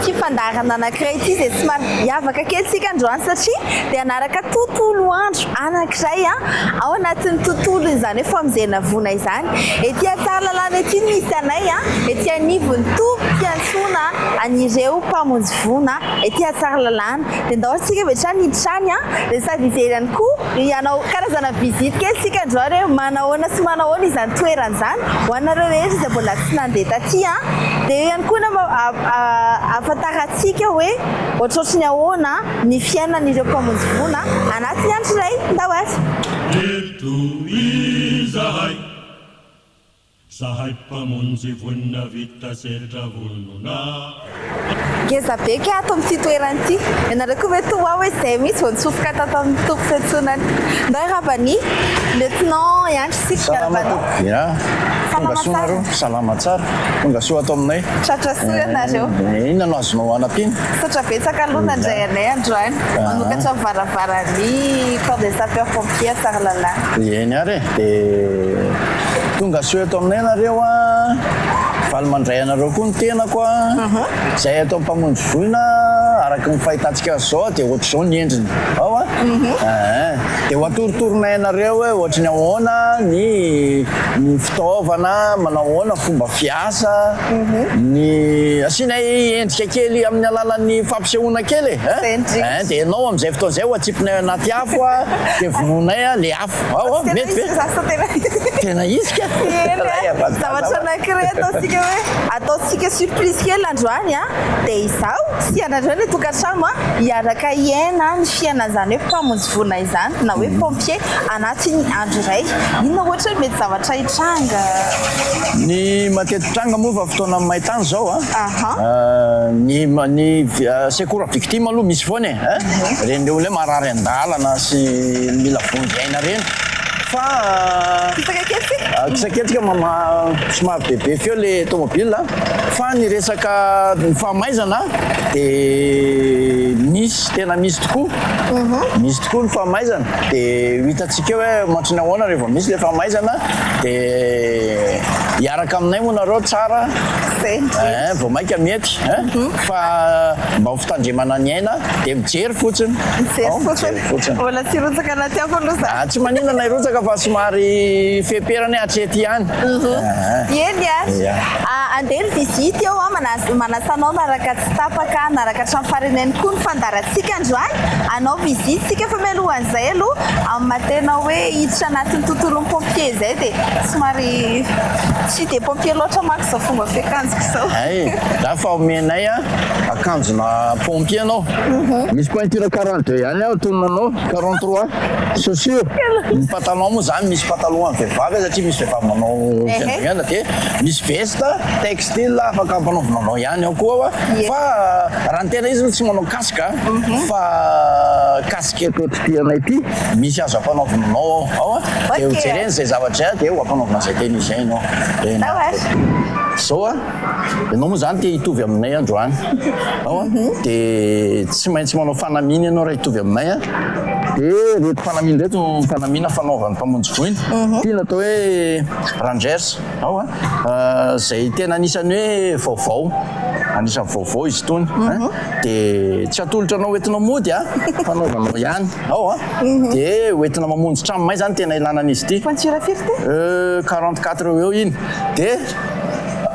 amin'ity fandaharana anankiray ity izay somary hiavaka kely isika androany satria dia hanaraka tontolo andro anankiray ao anatin'ny tontolon'izany hoe famonjena voina izany. Ety Antsaralalàna ety no misy anay, ety anivon'ny tobim-piantsoana an'ireo mpamonjy voina ety Antsaralalàna. Dia ndao isika avy hatrany hiditra any dia sady hijery ihany koa hanao karazana visite kely isika androany hoe manahoana sy manahoana izany toerana izany ho anareo rehetra izay mbola tsy nandeha taty an! Dia eo ihany koa no ahafantarantsika hoe ohatrohatry ny ahoana ny fiainan'ireo mpamonjy voina anatin'ny andro iray. Ndao ary! Eto izahay. Zahay mpamonjy vonona vita sedra vonona. Ngeza be kay ato amin'ity toerana ity. Ianareo koa ve toa ahy hoe izay mihitsy vao nitsofoka tato amin'ny toby fiantsonana. Ndao hiarahaba ny Lieutenant ihany isika. Salama Miarahaba anao. tompoko. Ya. Salama Tonga soa tsara. nareo. Salama tsara. Tonga soa ato aminay. Tratra soa ianareo. Eh, inona no azonao anampiana? Misaotra betsaka aloha nandray anay androany. Manokatra ny varavaran'ny Corps des Sapeurs Pompiers Tsaralalàna. Eny ary e. Dia tonga soa eto aminay nareo a. Faly mandray anareo koa ny tenako a. Izay eto amin'ny mpamonjy voina araka ny fahitantsika azy izao dia ohatr'izao ny endriny. Ao a. Eeh. Dia ho atoritoronay anareo hoe ohatry ny ahoana ny ny fitaovana, manao ahoana fomba fiasa, ny asianay endrika kely amin'ny alalan'ny fampisehoana kely e. Eeh. Dia ianao amin'izay fotoana izay ho atsipinay anaty afo a, dia vonoinay a le afo. Ao a, mety ve? Tena izy ka. Eny a, zavatra anankiray ataontsika hoe ataontsika surprise kely androany a, dia izaho sy ianareo any an-tokantrano a, hiaraka hiaina ny fiainan'izany hoe mpamonjy voina izany na hoe pompier anatin'ny andro iray. Inona ohatra hoe mety zavatra hitranga? Ny mateti-pitranga moa fa fotoanan'ny maintany izao a, ny ny secours à victime aloha misy foana e, ireny olona hoe marary an-dalana sy mila vonjy aina ireny fa Kisaka kely tsika? Kisaka kely tsika mama somary bebe feo le tomobile fa ny resaka ny fahamaizana de misy tena misy tokoa, misy tokoa ny fahamaizana de ho hitantsika eo hoe ohatry ny ahoana rehefa misy le fahamaizana de hiaraka aminay moa nareo tsara eh, vao maika mety eh, fa mba ho fitandremana ny aina de mijery fotsiny. Mijery Ao, fotsiny. mijery fotsiny. Mbola tsy hirotsaka anaty afo aloha za. Ah, tsy maninona na hirotsaka fa somary feperany hatreto ihany. Ah, Eny ary. Ia. Ah, andeha ny visite eo ah, manas- manasa anao naraka tsy tapaka, naraka hatramin'ny farany ihany koa ny fandaharantsika androany. Hanao visite isika fa mialohan'izay aloha, amin'ny maha tena hoe hiditra anatin'ny tontolon'ny pompier izay dia somary tsy dia pompier loatra manko izao fomba fiakanjoko izao. Hay, za fa omenay a akanjona pompier anao. Misy pointure 42 ihany aho antonona anao, 43 chaussure. Ny pantalon moa zany misy pantalon an'ny vehivavy satria misy vehivavy manao fiandrianana dia misy veste textile afaka ampanaovina anao ihany ao koa fa raha ny tena izy aloha tsy manao casque fa casquette ohatr'ity anay ity misy azo ampanaovina anao ao ao a dia ho jerena izay zavatra izay dia ho ampanaovina an'izay tena izy izay ianao. Zao a. Ianao moa izany te hitovy aminay androany. Ao a? Dia tsy maintsy manao fanamiana ianao raha hitovy aminay a. Dia ireto fanamiana ireto no fanamiana fanaovan'ny mpamonjy voina. Ity no atao hoe Rangers. Ao a? Izay tena anisan'ny hoe vaovao. Anisan'ny vaovao izy itony. Dia tsy atolotra anao hoentinao mody a, fanaovanao ihany. Ao a? Dia hoentina mamonjy trano may izany tena ilana an'izy ity. Pointure firy ity? 44 eo ho eo iny. Dia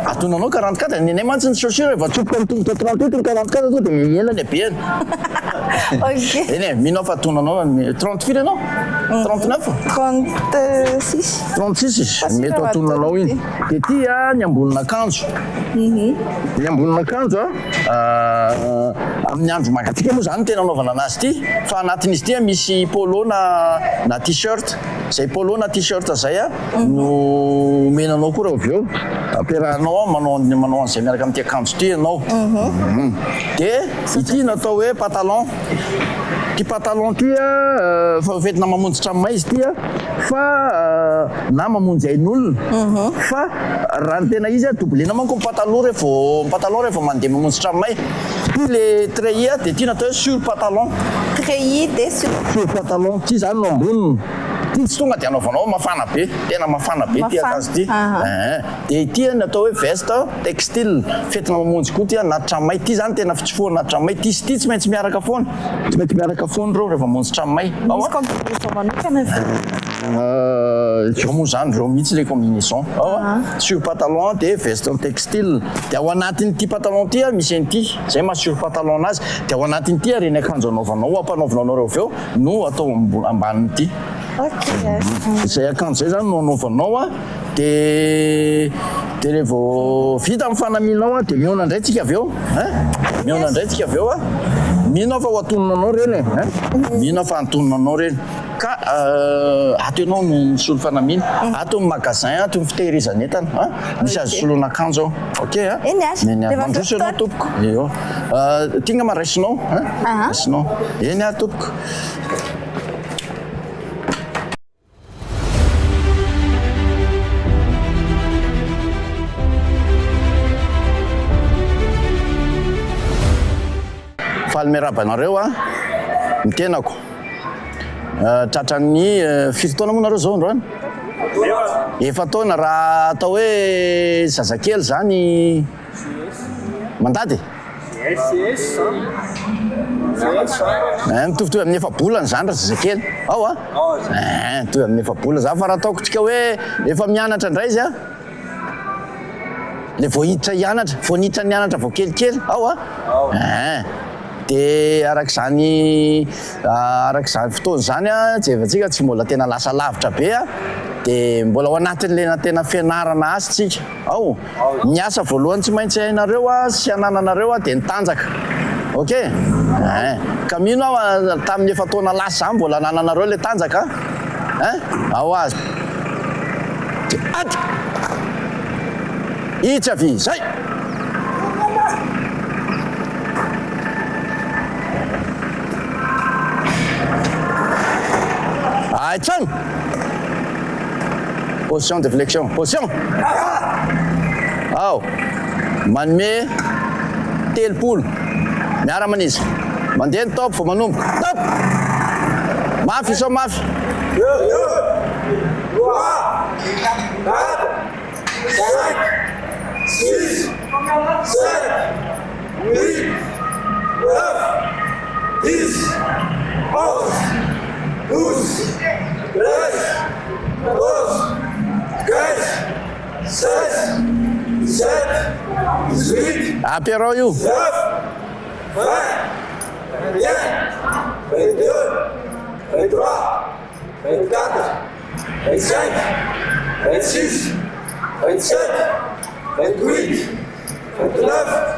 atonanao 44, ny anay mantsy ny chaussure rehefa atsofoka amin'ny tongotra 38 ny 44 tonga dia mihena ny habehany. Ok. Eny e, mino aho fa atonanao ny 30 firy ianao? 39? 36. 36 Fa mety ho raha atonanao iny. Dia ity a ny ambonin'akanjo. Ny ambonin'akanjo a amin'ny andro mangatsiaka moa izany no tena anaovana anazy ity fa anatin'izy ity a misy polo na na t-shirt. Izay polo na t-shirt izay a no omena anao koa raha avy eo ampiarahanao ao manao manao an'izay miaraka amin'ity akanjo ity ianao. Dia ity natao hoe pantalon. Ity pantalon ity a fa hoentina mamonjy trano may izy ity a fa na mamonjy ain'olona fa raha ny tena izy a doublena manko ny pataloha rehefa ny pantalon rehefa mandeha mamonjy trano may. Ity le treillis a dia ity natao hoe sur pantalon. Treillis dia sur. Sur pantalon. Ity izany no amboniny. Ty tsy tonga dia anaovanao mafana be, tena mafana be ty akanjo ty. Eeh. Dia ity ny atao hoe veste textile, fentina mamonjy koa ty anaty trano-may. Ty zany tena fitsofohana anaty trano-may. Ty sy ty tsy maintsy miaraka foana. Tsy maintsy miaraka foana ireo rehefa mamonjy trano-may. Ao Misy combinaison manokana ve? Izao moa zany ireo mihitsy ilay combinaison. Ao a. Sur pantalon dia veste en textile. Dia ao anatin'ity pantalon ity misy an'ity. Izay maha sur pantalon anazy. Dia ao anatin'ity ireny akanjo anaovanao, ampanaovina anareo avy eo no atao ambanin'ity. Ok. Izay akanjo izay zany no anaovanao a. Dia dia rehefa vita ny fanamianao a, dia mihaona indray tsika avy eo hein. Mihaona indray tsika avy eo a. Mino aho fa ho antonona anao ireny e hein. Mino aho fa antonona anao ireny. Ka ato ianao no misolo fanamiana. Ato ny magasin, ato ny fitehirizan'entana an. Misy azo soloina akanjo ao. Ok a. Eny ary. Eny ary. Mandroso ianao tompoko. Eo. Ity angamba raisinao hein. Raisinao. Eny ary tompoko. Faly miarahaba anareo a, ny tenako. Tratran'ny firy taona moa nareo zao androany? Efa-taona. Raha atao hoe zazakely zany mandady? Eh, mitovitovy amin'ny efa-bolana zany raha zazakely. Ao a? Eh, mitovy amin'ny efa-bolana zany fa raha ataoko tsika hoe efa mianatra indray izy a. Le vao hiditra hianatra, vao niditra nianatra vao kelikely, ao a? Eh. Dia araka izany araka izany fotoana izany a, jerevantsika tsy mbola tena lasa lavitra be a, dia mbola ao anatin'ilay tena fianarana azy tsika. Ao. Ny asa voalohany tsy maintsy hainareo a sy anananareo a dia ny tanjaka. Ok? Ein. Ka mino aho a tamin'ny efa-taona lasa izany mbola anananareo ilay tanjaka a. Ein? Ao azy. Dia ady! Itsy havia, izay! Aitsano! Position de flexion. Position! Ao. Manome 30. Miara-manizy. Mandeha ny top vao manomboka. Top! Mafy isao mafy. 2, 3, 4, 5, 6, 7, 8, 9, 10, 11, 12, 13, 14, 15, 16, 17, 18, Ampiarao io. 19, 20, 21, 22, 23, 24, 25, 26, 27, 28, 29,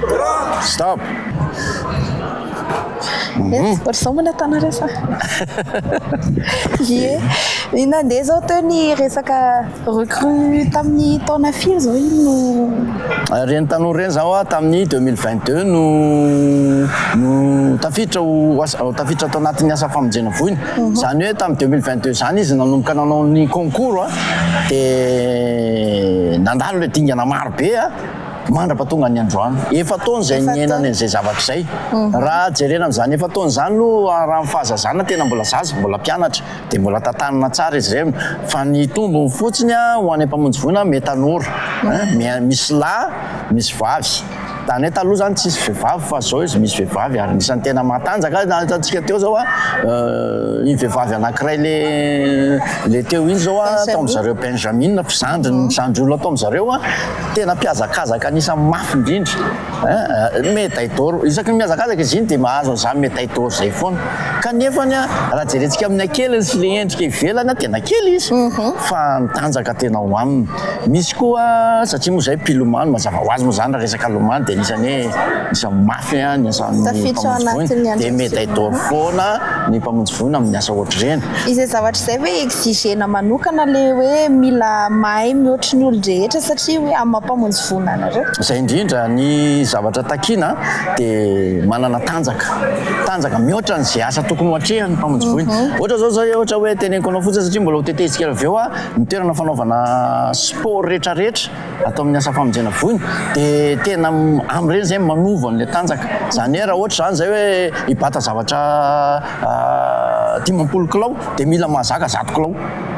30. Stop. Ohatr'izao moa ny ataonareo sa? Ie. Ny nandeha izao teo ny resaka recrue tamin'ny taona firy izao iny no. Ireny tanora ireny izao tamin'ny 2022 no no tafiditra ho asa tafiditra tao anatin'ny asa famonjena voina. Izany hoe tamin'ny 2022 izany izy nanomboka nanao ny concours dia nandalo ilay dingana maro be mandra-pahatonga ny androany. Efa-taona izay niainany an'izay zavatra izay. Raha jerena amin'izany efa-taona izany aloha raha ny fahazazana tena mbola zaza, mbola mpianatra dia mbola tantanina tsara izy ireny. Fa ny tombony fotsiny ho any mpamonjy voina miha tanora, misy lahy, misy vavy. Tany hoe taloha izany tsisy vehivavy fa izao izy misy vehivavy ary anisan'ny tena matanjaka hitantsika teo izao iny vehivavy anankiray le le teo iny izao tao amin-dry zareo Benjamin zandriny zandry olona tao amin-dry zareo tena mpihazakazaka anisan'ny mafy indrindra ein, médaille d'or isaky ny mihazakazaka izy iny dia mahazo an'izany médaille d'or izay foana kanefany raha jerentsika amin'ny hakeliny sy le endrika ivelany tena kely izy fa ny tanjaka tena ao aminy. Misy koa satria moa izay mpilomano mazava ho azy moa izany raha resaka lomano dia anisan'ny hoe anisan'ny mafy ny asan'ny Tafiditra ao mpamonjy voina anatin'ny dia andraikitra. médaille d'or foana ny mpamonjy voina amin'ny asa ohatr'ireny. Izay zavatra izay ve exigena manokana le hoe mila mahay mihoatry ny olon-drehetra satria hoe amin'ny maha mpamonjy voina anareo? Izay indrindra, ny zavatra takiana dia manana tanjaka, tanjaka mihoatra an'izay asa tokony ho atrehan'ny mpamonjy voina. Ohatra izao zay ohatra hoe teneniko anao fotsiny satria mbola ho teteziko avy eo ny toerana fanaovana sport rehetrarehetra atao amin'ny asa famonjena voina dia tena amin'ireny izay manova an'ilay tanjaka. Izany hoe raha ohatra izany izay hoe hibata zavatra. 50 kilao dia mila mahazaka 100 kilao.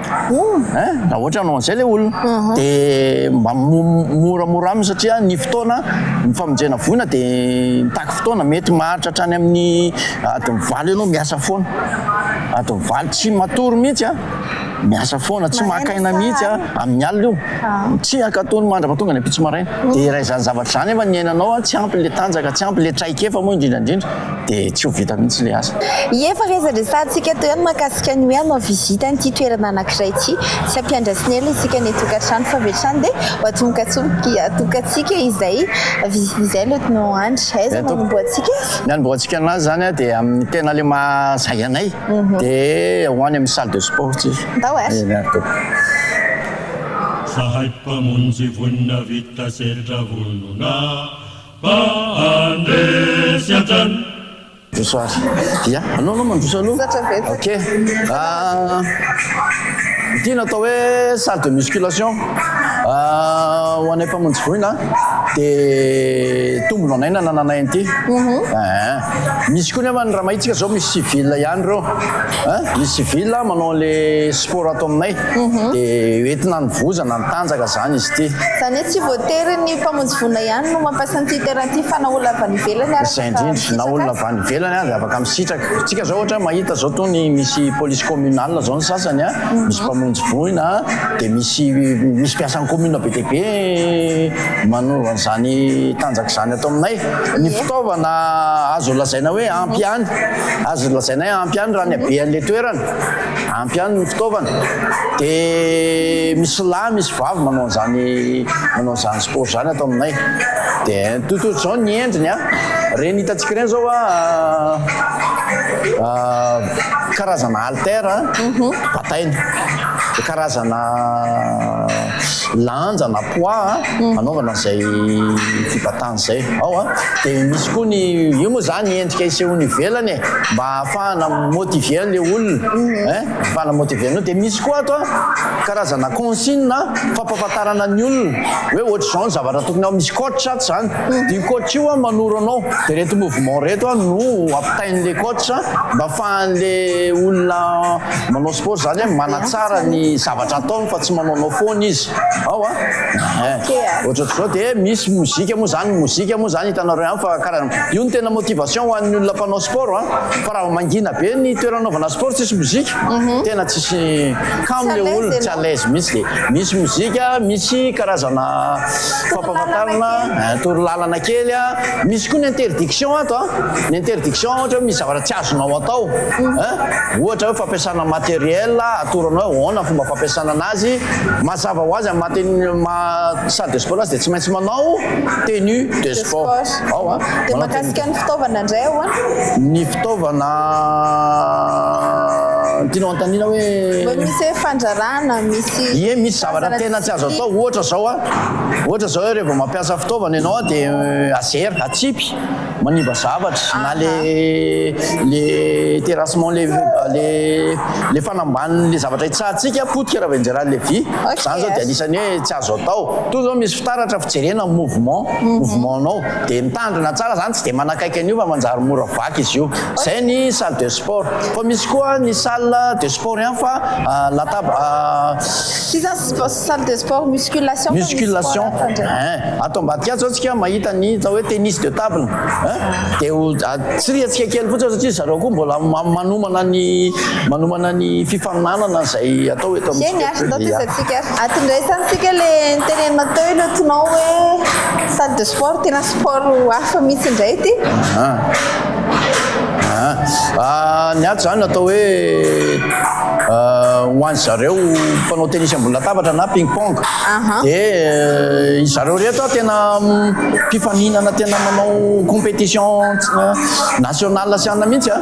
Hein, raha ohatra hanao an'izay ilay olona dia mba moramora aminy satria ny fotoana ny famonjena voina dia mitaky fotoana, mety maharitra hatrany amin'ny adiny valo ianao miasa foana, adiny valo tsy matory mihitsy an, miasa foana tsy maka aina mihitsy an, amin'ny alina io, tsy ankatony mandra-pahatonga ny ampitso maraina, dia raha izany zavatra izany efa ny iainanao an, tsy ampy ilay tanjaka, tsy ampy ilay traikefa moa indrindra indrindra. dia tsy ho vita mihitsy ilay asa. Ie fa resadresahantsika teo ihany mahakasika ny hoe hanao visite an'ity toerana anankiray ity. Tsy hampiandrasina ela isika any an-tokantrano fa avy hatrany dia ho atombokantsika izay visite izay Lieutenant Andry. Aiza no hanombohantsika azy? Ny hanombohantsika anazy izany dia amin'ny tena ilay maha zay anay dia ho any amin'ny salle de sport tsika. Ndao ary. Eny ary tompoko. Zahay mpamonjy vonona vita sedra vonona. Mpandresy hatrany. Mandroso ary. Ia, anao aloha mandroso aloha. Misaotra betsaka. Ok. Ity no atao hoe salle de musculation. Ho anay mpamonjy voina dia tombony ho anay nanananay an'ity. Eeh. Misy koa nefa ny raha mahitsika zao misy civil ihany ireo. Misy civil manao an'le sport ato aminay. Dia entina hanovozana ny tanjaka izany izy ity. Izany hoe tsy voatery ny mpamonjy voina ihany no mampiasa an'ity terrain ity fa na olona avy any ivelany ary Izay afaka indrindra, na misitraka olona azy. avy any ivelany ary afaka misitraka. Tsika izao ohatra mahita izao tony misy police communale izao ny sasany a, misy mpamonjy voina dia misy misy mpiasan'ny commune be dia be manova an'izany tanjaka izany ato aminay. Ny fitaovana azo lazaina hoe ampy ihany, azo lazaina hoe ampy ihany raha ny habean'ilay toerana. Ampy ihany ny fitaovana. Dia misy lahy misy vavy manao an'izany manao an'izany sport izany ato aminay. Dia tototra izao ny endriny an. Ireny hitantsika ireny izao an, karazana haltère bataina. Dia karazana lanja na poids anaovana an'izay fibatana izay. Ao an. Dia misy koa ny, io moa izany endrika isehoany ivelany e, mba ahafahana mi-motiver an'ilay olona hein, ahafahana mi-motiver an'olona. Dia misy koa ato an, karazana consigne fampahafantarana ny olona hoe ohatr'izao ny zavatra tokony ao, misy coach ato izany, dia io coach io an manoro anao, dia ireto mouvement ireto an no ampitain'ilay coach mba ahafahan'ilay olona manao sport izany hoe manatsara ny zavatra ataony fa tsy manaonao foana izy. Ao an! Ohatrohatr'izao dia misy mozika moa izany, mozika moa izany hitanareo ihany fa karazana, io no tena motivation ho an'ny olona mpanao sport an, fa raha vao mangina be ny toerana anaovana sport tsisy mozika, tena tsisy, kamo le olona, tsy à l'aise mihitsy dia misy mozika, misy karazana fampahafantarana, torolalana kely an, misy koa ny interdiction ato an, ny interdiction ohatra hoe misy zavatra tsy azonao atao an, ohatra hoe fampiasana matériel, atoro anao hoe ahoana ny fomba fampiasana anazy, Mazava ho azy amin'ny maha tenue maha salle de sport azy dia tsy maintsy manao tenue de sport ao a. Dia mahakasika ny fitaovana indray ahoana? Ny fitaovana tianao anontaniana hoe. Hoe misy hoe fandrarana, misy. Ie misy zavatra tena tsy azo atao ohatra izao a, ohatra izao hoe rehefa mampiasa fitaovana ianao dia azera, atsipy. Manimba zavatra na le le terrassement le le le fanambaniny le zavatra itsahantsika potika raha vao injeran'le vy. Zany zao dia anisan'ny hoe tsy azo atao. Toa zao misy fitaratra fijerena ny mouvement mouvement nao dia mitandrina tsara zany tsy dia manakaiky an'io fa manjary mora vaky izy io. Zay ny salle de sport. Fa misy koa ny salle de sport ihany fa lataba Ty zany salle de sport musculation fa misy Musculation sport hafa indray. Ein, ato ambadika ato zao tsika mahita ny atao hoe tennis de table ein, dia ho tsirihantsika kely fotsiny satria zareo koa mbola manomana ny manomana ny fifaninanana izay atao eto Eny amintsika ary, ndao eto. tohizantsika ary. Ato indray izany tsika le nitenenina teo io lotonao hoe salle de sport, tena sport hafa mihitsy indray ity. An. An. Ny ato izany atao hoe ho an-dry zareo mpanao tennis ambony latabatra na ping pong. Dia izy zareo ireto tena mpifaninana tena manao compétition nationale sy anona mihitsy an.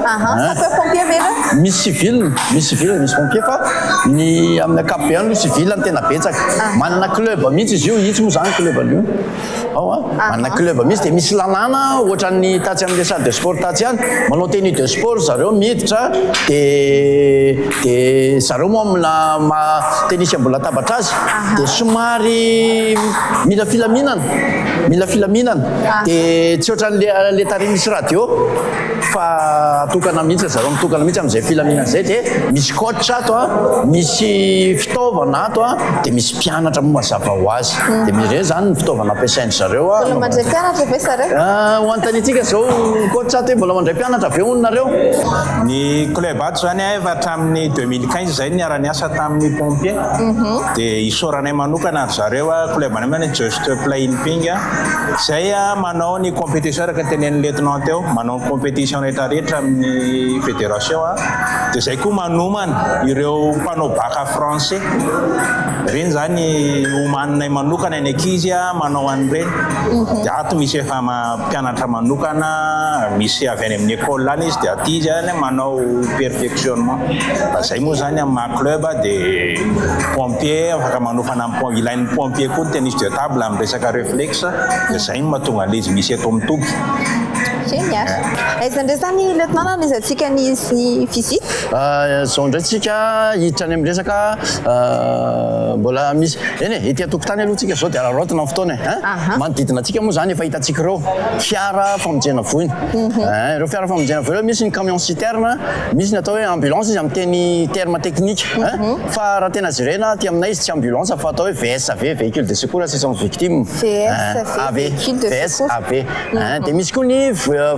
Sapeur pompier ve ireo? Misy civil, misy civil, misy pompier fa ny amin'ny ankapobeny aloha civil no tena betsaka. Manana club mihitsy izy io, itsy moa izany club an'io. Ao an, manana club mihitsy dia misy lalàna ohatran'ny tatsy amin'ilay salle de sport tatsy ihany, manao tenue de sport zareo miditra dia dia zareo moa amina maha tennis ambony latabatra azy dia somary mila filaminana. Mila filaminana. Dia tsy ohatran'le le tary misy radio fa atokana mihitsy ry zareo, mitokana mihitsy amin'izay filaminana izay. Dia misy coach ato a, misy fitaovana ato a, dia misy mpianatra moa mazava ho azy. Dia ireny izany ny fitaovana ampiasain-dry zareo a. Mbola mandray mpianatra ve zareo? Ho anontaniantsika izao coach ato hoe mbola mandray mpianatra ve hono nareo? Ny club ato izany efa hatramin'ny 2015 izay niara-niasa tamin'ny pompier. Dia isaoranay manokana ry zareo club anay moa Just Play in Ping izay manao ny compétition araka ny tenenin'ny lieutenant teo, manao ny compétition rehetra rehetra amin'ny fédération. Dia izay koa manomana ireo mpanao bac français. Ireny izany omaninay manokana ny ankizy manao an'ireny. Dia ato misy efa mpianatra manokana, misy avy any amin'ny école any izy dia aty izy any manao perfectionnement. Fa izay moa izany amin'ny maha club dia pompier afaka manofana ny pom-, ilain'ny pompier koa ny tennis de table amin'ny resaka reflexe dia izay no mahatonga an'ilay izy misy eto amin'ny toby. Génial. Aiza indray izany lieutenant no hanohizantsika ny visite? Izao indray tsika hiditra any amin'ny resaka mbola misy, eny e, ety an-tokotany aloha tsika izao dia araraotina ny fotoana e, hein? Manodidina antsika moa izany efa hitantsika ireo fiara famonjena voina. Ireo fiara famonjena voina ireo misy ny camion citerne, misy ny atao hoe ambulance izy amin'ny teny terme technique, hein? Fa raha tena jerena aty aminay izy tsy ambulance fa atao hoe VSAV, véhicule de secours assistance victime. VSAV, véhicule de secours. VSAV. Dia misy koa ny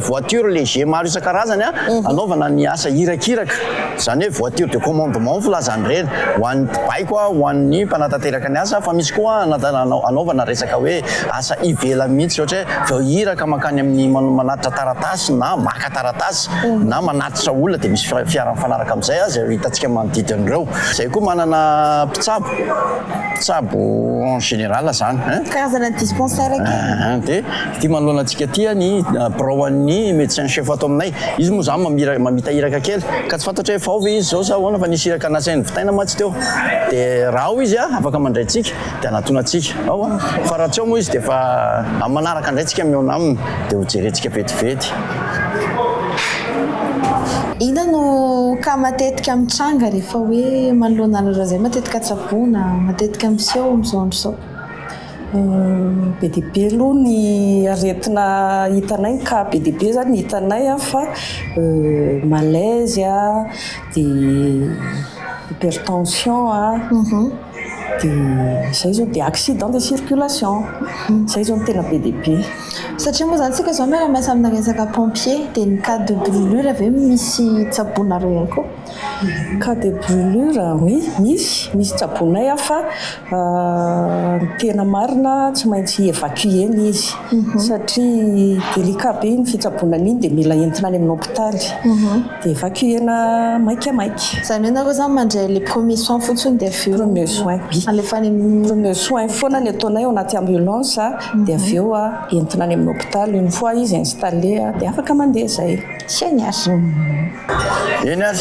voiture léger maro isan-karazany anaovana ny asa irakiraka, izany hoe voiture de commandement filazana ireny, ho an'ny mpibaiko, ho an'ny mpanatanteraka ny asa, fa misy koa anaovana resaka hoe asa ivelany mihitsy, ohatra hoe vao iraka mankany amin'ny manatitra taratasy na maka taratasy na manatitra olona dia misy fiara mifanaraka amin'izay izay hitantsika manodidina ireo. Izay koa manana mpitsabo. Mpitsabo en général zany hein. Karazana dispensaire kely. Hein dia ity manoloana antsika ity ny birao an'ny médecin chef ato aminay. Izy moa zany mamira mamita iraka kely ka tsy fantatra hoe efa ao ve izy zao sa ahoana fa nisy iraka nasainy vitaina mantsy teo. Dia raha ao izy afaka mandray antsika dia hanatona antsika ao an. Fa raha tsy ao moa izy dia efa amin'ny manaraka indray tsika mihaona aminy dia ho jerentsika vetivety. Inona no cas matetika mitranga rehefa hoe manoloana anareo izay matetika tsaboina, matetika miseho amin'izao andro izao? Be dia be aloha ny aretina hitanay, ny cas be dia be izany hitanay fa malaise, dia hypertension, Dia izay izao dia accident de circulation. Izay izao no tena be dia be. Satria moa izany isika izao miara-miasa amina resaka pompier, dia ny cas de brûlure ve misy tsaboinareo ihany koa? Cas de brûlure, oui, misy, misy tsaboinay fa ny tena marina tsy maintsy évacuer-na izy satria délicat be iny fitsaboana an'iny dia mila entina any amin'ny hopitaly. Dia évacuer-na maikamaika. Izany hoe nareo izany mandray les premiers soins fotsiny dia avy eo Premiers soins, oui. alefa any amin'ny. Premiers soins foana ny ataonay ao anaty ambulance dia avy eo entina any amin'ny hôpital. Une fois izy installé dia afaka mandeha izay. Génial. Eny ary.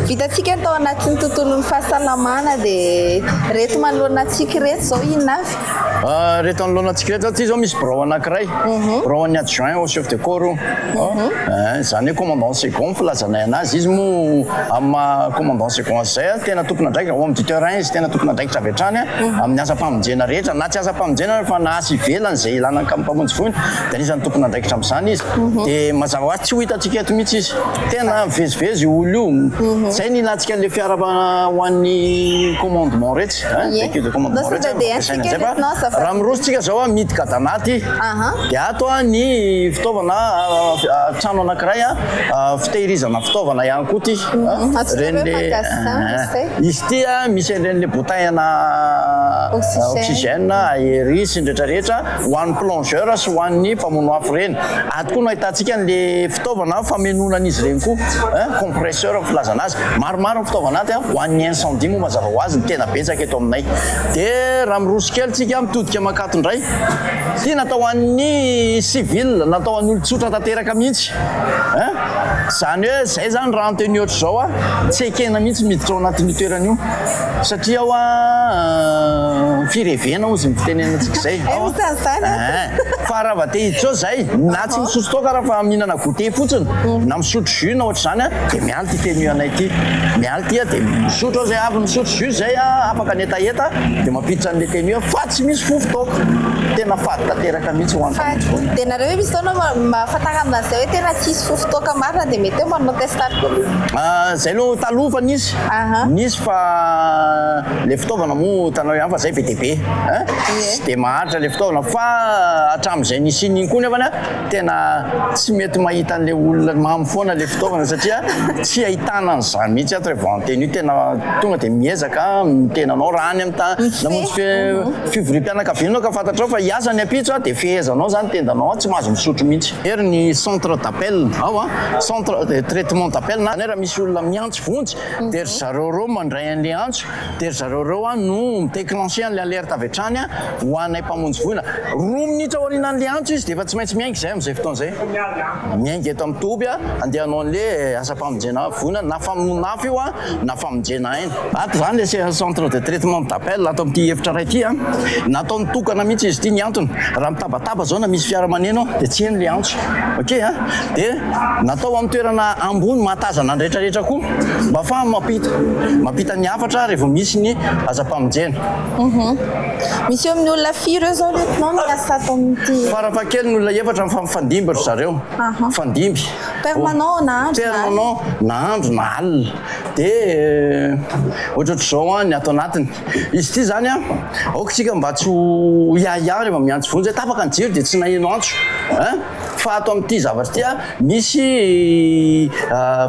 Vitantsika ny tao anatin'ny tontolon'ny fahasalamana dia ireto manoloana antsika ireto izao inona avy? Ireto anoloana antsika ireto izao, ity izao misy birao anankiray, birao an'ny adjoint au chef de corps io. Izany hoe commandant second filazanay anazy, izy moa amin'ny maha commandant second azy izay tena tompon'andraikitra, homme du terrain izy, tena tompon'andraikitra avy hatrany amin'ny asam-pamonjena rehetra, na tsy asam-pamonjena ary fa na asa ivelany izay ilana ny mpamonjy voina dia anisan'ny tompon'andraikitra amin'izany izy. Dia mazava ho azy tsy ho hitantsika eto mihitsy izy, tena mivezivezy io olona io, izay no ilantsika an'ilay fiara ho an'ny commandement iretsy, véhicule de commandement iretsy ampiasaina izay fa raha miroso tsika izao mihidy cadenas aty. Dia ato ny fitaovana trano anankiray fitehirizana fitaovana ihany koa ity. Ireny le izy ity misy an'ireny le bouteille ana oxygène, aéri sy ny rehetra rehetra ho an'ny plongeur sy ho an'ny mpamono afo ireny. Ato koa no ahitantsika an'le fitaovana famenoana an'izy ireny koa, compresseur ny filazana azy. Maromaro ny fitaovana ato ho an'ny incendie moa mazava ho azy ny tena betsaka eto aminay. Dia raha miroso kely tsika mitodika mankato indray. Ity natao ho an'ny civil, natao ho an'ny olon-tsotra tanteraka mihitsy hein! Izany hoe izay izany raha en tenue ohatr'izao an, tsy ekena mihitsy miditra ao anatin'io toerana io satria ao an firevena hozy ny fitenenantsika izay ao an, fa raha vao te hiditra ao izay na tsy misotro toaka ary fa mihinana goûter fotsiny na misotro jus na ohatr'izany an, dia miala ity tenue anay ity, miala ity an, dia misotro ao izay, avy misotro jus izay an, afaka ny hetaheta dia mampiditra an'ilay tenue fa tsy misy fofo toaka. tena fady tanteraka mihitsy ho an'ny mpamonjy voina. Dia nareo ve misy fotoana mahafantarana an'izay hoe tena tsisy fofon-toaka marina dia mety hoe manao test alcool? Zay aloha taloha fa nisy, nisy fa le fitaovana moa hitanao ihany fa zay be dia be ein, tsy dia maharitra le fitaovana fa hatramin'izay nisian'iny koa nefany an, tena tsy mety mahita an'le olona mamo foana le fitaovana satria tsy ahitana an'izany mihitsy ato rehefa en tenue, tena tonga dia miezaka ny tenanao raha any amin'ny tany namonjy fivoriam-pianakaviana ianao ka fantatrao fa hiasa ny ampitso dia fehezanao zany tendanao tsy mahazo misotro mihitsy. Ery ny centre d'appel ao an, centre de traitement d'appel na raha misy olona miantso vonjy dia ry zareo ireo mandray an'ilay antso dia ry zareo ireo an no mi-declencher an'ilay alerte avy hatrany an ho anay mpamonjy voina. Roa minitra aorianan'ilay antso izy dia efa tsy maintsy miainga izay amin'izay fotoana izay. Miainga eto amin'ny toby an, andeha hanao an'ilay asam-pamonjena voina na famonoana afo io an na famonjena aina. Ato izany ilay centre de traitement d'appel ato amin'ity efitra iray ity an, natao nitokana mihitsy izy ity ny antony, raha mitabataba izao na misy fiara maneno dia tsy heno ilay antso, ok an, dia natao amin'ny toerana ambony mahatazana ny rehetra rehetra koa mba ahafahany mampita, mampita ny hafatra rehefa misy ny asam-pamonjena. Misy eo amin'ny olona firy eo izao lieutenant miasa ato amin'ity? Farafahakeliny olona efatra mifandimby ry zareo, mifandimby. Permanent na andro na alina. Permanent na andro na alina. Dia ohatrohatr'izao an ny ato anatiny. Izy ity izany an, aoka isika mba tsy ho hiahiahy rehefa miantso vonjy hoe tapaka ny jiro dia tsy naheno antso an. Fa ato amin'ity zavatra ity an, misy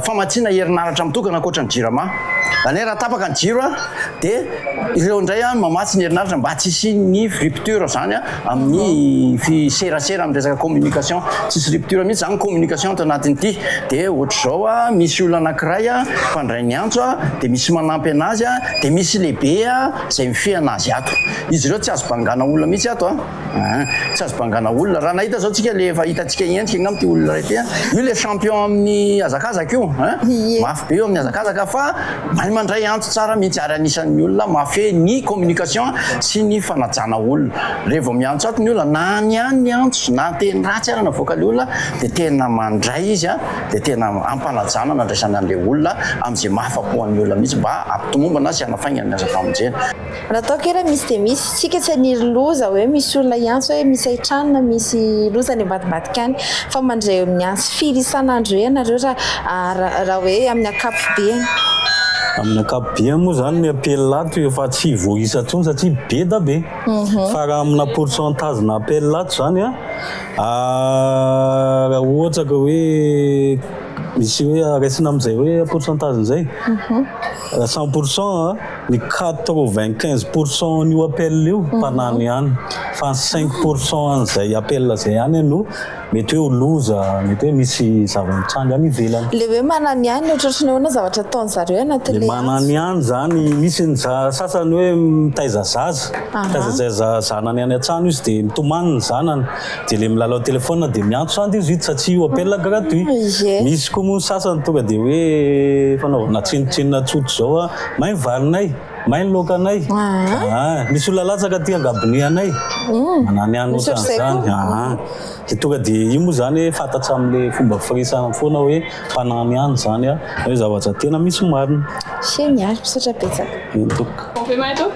famatsiana herinaratra mitokana ankoatra ny jirama. Izany hoe raha tapaka ny jiro an, dia ireo indray an mamatsy ny herinaratra mba tsy hisian'ny rupture izany an. Amin'ny fiserasera amin'ny resaka communication. Tsisy rupture mihitsy zany communication ato anatin'ity. Dia ohatr'izao a, misy olona anankiray a, mpandray ny antso a, dia misy manampy anazy a, dia misy lehibe a, izay mifehy anazy ato. Izy ireo tsy azo bangana olona mihitsy ato a. Aa, tsy azo bangana olona. Raha nahita zao tsika le efa hitantsika endrika angamba ity olona iray ity a, io le champion amin'ny hazakazaka io a, mafy be io amin'ny hazakazaka fa Mahay mandray antso tsara mihitsy ary anisan'ny olona mahafehy ny communication sy ny fanajana olona. Rehefa vao miantso ato ny olona na any ihany ny antso na teny ratsy ara navoakan'ilay olona dia tena mandray izy dia tena ampanajana ny andraisany an'ilay olona amin'izay mahafapo an'ny olona mihitsy mba hampitomombana sy hanafaingana ny asam-pamonjena. Raha atao kely misy dia misy, tsika tsy haniry loza hoe misy olona hiantso hoe misy hain-trano na misy loza any ambadimbadika any fa mandray eo amin'ny antso firy isan'andro eo ianareo raha raha hoe amin'ny ankapobeny? Amin'ny ankapobeny moa izany ny appel ato efa tsy voaisa intsony satria be da be. Fa raha amina pourcentage na appel ato izany an, raha ohatra ka hoe misy hoe raisina amin'izay hoe pourcentage izay, 100% Ny 95% an'io appel io mpanano ihany fa ny 5% an'izay appel izay ihany no mety hoe ho loza, mety hoe misy zava-mitranga any ivelany. Le hoe manano ihany ohatrohatry ny ahoana zavatra ataon'zareo anatin'le Le manano ihany zany misy ny sasany hoe mitaiza zaza, mitaiza zaza zanany any an-trano izy de mitomany ny zanany de le milalao téléphone de miantso zany izy hiditra tsy io appel gratuit. Misy koa moa ny sasany tonga de hoe fanaovana tsinontsinona tsotra izao a. May ny varinay, may ny laokanay. Ah, misy olona latsaka aty an-gabone anay. Manany ihany ohatran'izany. Ah, dia tonga dia io moa izany hoe fantatra amin'ilay fomba firesahana foana hoe mpanany ihany izany a, hoe zavatra tena misy marina. Génial, misaotra betsaka. Eny tompoko. Pompier mahay to?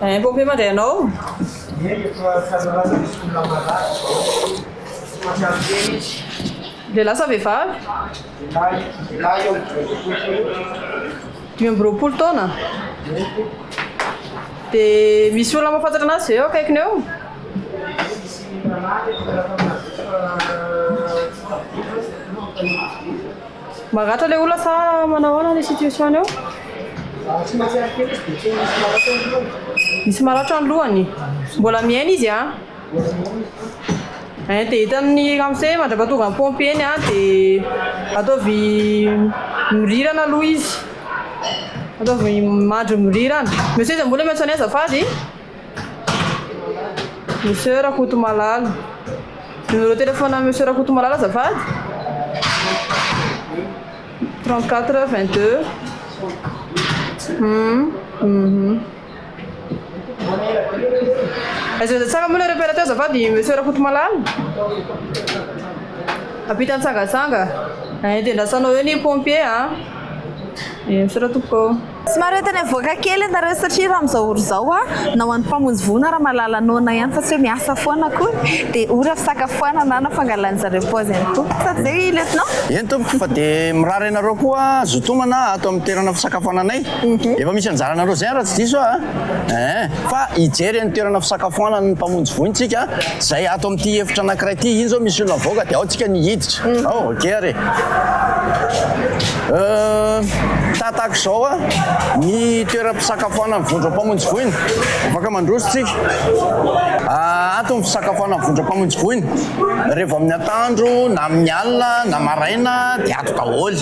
Eh, pompier mandray anao? Lehilahy sa vehivavy? 25 taona. Dia misy olona mahafantatra anazy ve eo akaikiny eo? Maratra ilay olona sa manao ahoana ny situation eo? Misy maratra ny lohany. Mbola miaina izy an? Ein dia hitan'ny ramose mandrapatonga ny pompier ny an dia ataovy mirirana aloha izy. Ataovy mandry mirirana. Monsieur iza mbola miantso anay azafady? Monsieur Rakotomalala. Numéro téléphone an'i Monsieur Rakotomalala azafady? 34 22 Hum hum. Aiza aiza tsara moa ilay repère teo azafady Monsieur Rakotomalala? Ampitan'ny sangasanga. Ein dia andrasanao eo ny pompier a. Misaotra tompoko. Somary entina hivoaka kely ianareo satria raha amin'izao ora izao a, na ho an'ny mpamonjy voina raha mahalala noana ihany fa tsy hoe miasa foana akory dia ora fisakafoanana na fangalan'ny zareo pause ihany koa. Sady izay lieutenant? Eny tompoko fa dia mirary anareo koa zotomana ato amin'ny toerana fisakafoananay. Efa misy anjaranareo izay raha tsy diso aho a. Eeh. Fa hijery ny toerana fisakafoanan'ny mpamonjy voina tsika izay ato amin'ity efitra anankiray ity. Iny izao misy olona mivoaka dia ao tsika ny hiditra. Ao, ok ary e. Euh, tahatahaka izao a, ny toeram-pisakafoanan'ny vondrom-pamonjy voina. Afaka mandroso tsika. Ah, ato ny fisakafoanan'ny vondrom-pamonjy voina. Rehefa amin'ny atoandro na amin'ny alina na maraina dia ato daholo.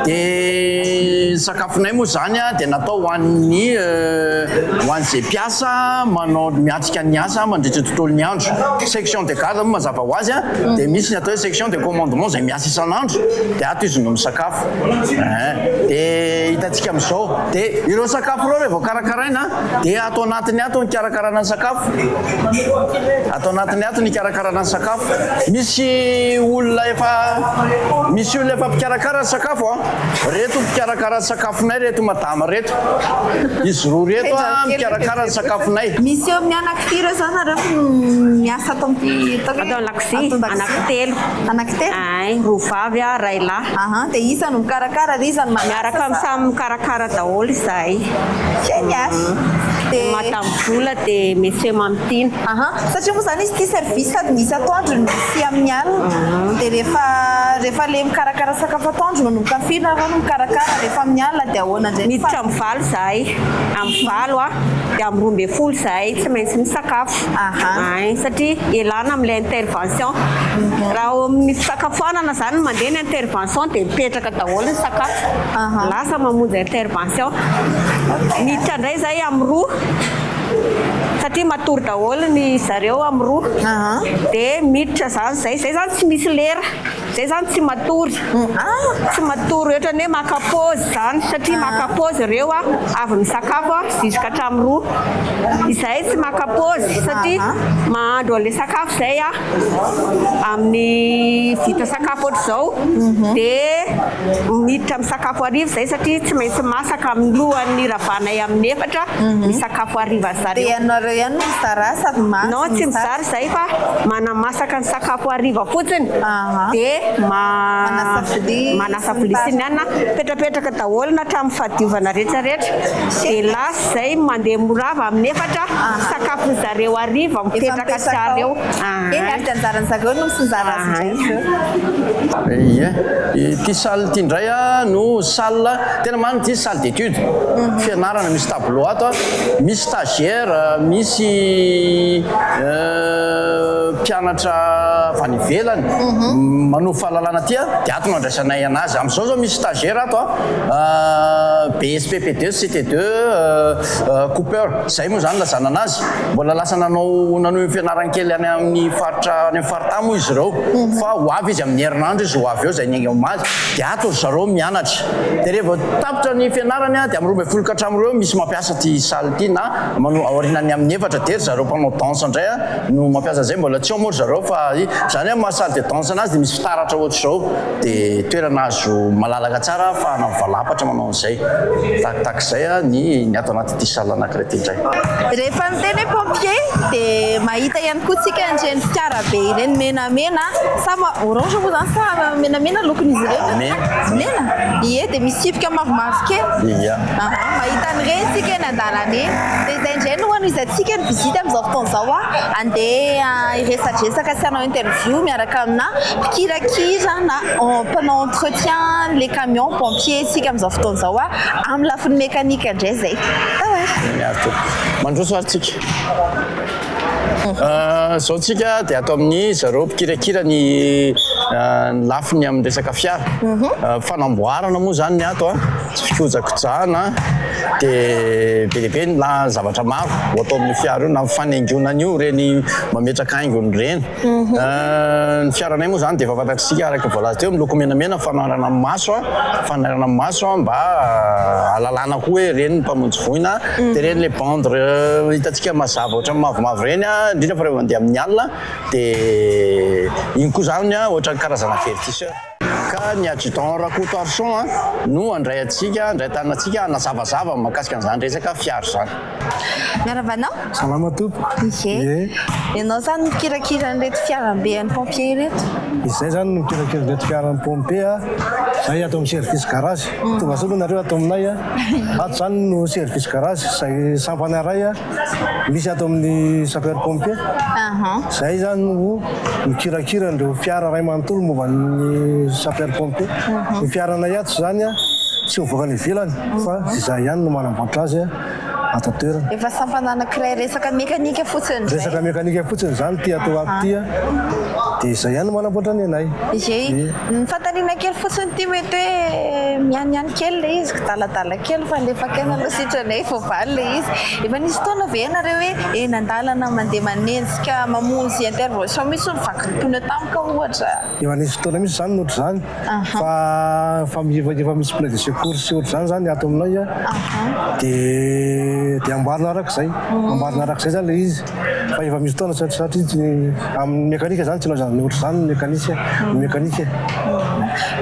Dia ny sakafonay moa izany a, dia natao ho an'ny ho an'izay mpiasa manao miatrika ny asa mandritra ny tontolon'ny andro. Section de garde moa mazava ho azy a, dia misy ny atao hoe section de commandement izay miasa isan'andro dia ato izy no misakafo. Ein, dia hitantsika amin'izao. Dia ireo sakafo ireo rehefa karakaraina dia ato anatiny ato ny ikarakarana ny sakafo. Ato anatiny ato ny ikarakarana ny sakafo. Misy olona efa misy olona efa mpikarakara ny sakafo a. Reto mpikarakara ny sakafonay reto madama reto. Izy roa reto a mikarakara ny sakafonay. Misy eo amin'ny anaky firy eo izany nareo no miasa ato amin'ity ato an-dakozia? Anaky telo. Anaky telo? Ay, roa vavy a, ray lahy. Aha, dia iza no mikarakara ary iza no manasa? Miaraka amin'ny samy mikarakara daholo izahay. Génial. Dia Madame Vola dia Monsieur Mamitiana. Aha, satria moa izany izy ity service sady misy atoandro no misy amin'ny alina. Dia rehefa rehefa le mikarakara sakafo atoandro manomboka firy nareo no mikarakara, rehefa amin'ny alina dia ahoana indray ny Miditra amin'ny 8 izahay, amin'ny 8 a, dia amin'ny 12 izahay tsy maintsy misakafo. Ay, satria ialana amin'ilay intervention. Raha ao amin'ny fisakafoanana izany no mandeha ny intervention dia mipetraka daholo ny sakafo. Lasa mamonjy intervention. Miditra indray izahay amin'ny 2 satria matory daholo ny zareo amin'ny 2. Dia miditra izany izay. Izay izany tsy misy lera. Izay izany tsy matory. Tsy matory ohatran'ny hoe maka pause izany satria maka pause ireo a, avy misakafo a, jusqu'à hatramin'ny 2. Izahay tsy maka pause satria mahandro an'ilay sakafo izay a, amin'ny vita sakafo ohatr'izao dia miditra amin'ny sakafo hariva izay satria tsy maintsy masaka amin'ny lohan'ny ravanay amin'ny 4 ny sakafo hariva zareo. Dia ianareo ihany no mizara sady mahandro Non, tsy mizara izahay fa manamasaka ny sakafo hariva fotsiny dia manasa vilia sy ny anona, mipetrapetraka daholo na hatramin'ny fahadiovana rehetrarehetra dia lasa izay mandeha morava amin'ny 4 sakafon'ny zareo hariva mipetraka tsara eo. Eny ary dia anjaran'ny zareo no mitsinjara azy indray avy eo. Ie, ity salle ity indray no salle tena marina ity salle d'étude, fianarana misy tableau ato, misy stagiaire, misy mpianatra avy any ivelany manovo fahalalana aty dia ato no andraisanay anazy. Amin'izao izao misy stagiaire ato BSPP2, CT2, Cooper, izay moa izany ilazana anazy. Mbola lasa nanao nanohy ny fianarany kely any amin'ny faritra any amin'ny faritany moa izy ireo fa ho avy izy amin'ny herinandro izy ho avy eo izay niainga omaly dia ato ry zareo mianatra dia rehefa tapitra ny fianarany dia amin'ny 12 ka hatramin'ny 2 misy mampiasa ity salle ity na manao aorianan'ny amin'ny 4 dia ry zareo mpanao danse indray no mampiasa izay mbola tsy ao moa ry zareo fa izany hoe maha salle de danse anazy dia misy fitaratra ohatr'izao dia toerana azo malalaka tsara ahafahana mivalapatra manao an'izay takitaka izay ny ny ato anatin'ity salle anankiray ity indray. Rehefa miteny hoe pompier dia mahita ihany koa tsika an'ireny fiara be ireny menamena sa orange moa zany sa menamena lokon'izy ireny? Mena. Mena? Ie, dia misy tsipika mavomavo kely. Ia. Aha, mahita an'ireny tsika eny an-dalana eny. Dia izay indray no hanohizantsika ny visite amin'izao fotoana izao. Andeha hiresadresaka sy hanao interview miaraka amina mpikirakira na mpanao entretien les camions pompiers tsika amin'izao fotoana izao amin'ny lafiny mécanique indray izay. Mandroso ary tsika. Izao tsika dia ato amin'ny zareo mpikirakira ny lafiny amin'ny resaka fiara. Fanamboarana moa izany ny ato, fikojakojana dia be dia be ny zavatra maro ho atao amin'ny fiara io na ny fanaingoana an'io ireny mametraka haingony ireny. Ny fiaranay moa izany dia efa fantatr'isika araka ny voalaza teo miloko menamena fanairana amin'ny maso, fanairana amin'ny maso mba ahalalana koa hoe ireny ny mpamonjy voina. Dia ireny le bande hitantsika mazava ohatran'ny mavomavo ireny indrindra fa rehefa mandeha amin'ny alina dia iny koa izany ohatran'ny karazana avertisseur. Ka ny adjudant Rakotoarison no handray antsika, handray tanana antsika hanazavazava mahakasika an'izany resaka fiara izany. Miarahaba anao. Salama tompoko. Ie. Ianao izany mikirakira an'ireto fiarambe an'ny pompier ireto? Izay izany no mikirakira an'ireto fiaran'ny pompier a. Izay ato amin'ny service garage. Tonga soa aloha nareo ato aminay a. Ato izany no service garage izay sampana iray a misy ato amin'ny sapeur pompier. Izay izany no mikirakira an'ireo fiara iray manontolo momba ny sapeur pompier. Ny fiaranay ato izany a tsy mivoaka any ivelany fa izahay ihany no manamboatra azy ato an-toerana. Efa sampana anankiray resaka mekanika fotsiny indray. Resaka mekanika fotsiny izany ity ato ato ity a, dia izay ihany no manamboatra ny anay. Ie, ny fanontaniana kely fotsiny ity mety hoe mihanihany kely ilay izy, kidaladala kely fa alefako ihany aloha sitranay voavaly ilay izy. Efa nisy fotoana ve ianareo hoe eny an-dalana mandeha manenjika mamonjy intervention mihitsy no vaky pneu tampoka ohatra? Efa nisy fotoana mihitsy izany ny ohatr'izany fa fa efa misy pneu de secours sy ohatr'izany izany ato aminay a, dia dia amboarina arak'izay, amboarina arak'izay izany ilay izy fa efa misy fotoana satria satria tsy amin'ny mekanika izany tsy ilaozan'ny ohatr'izany ny mekanisy ny mekanika.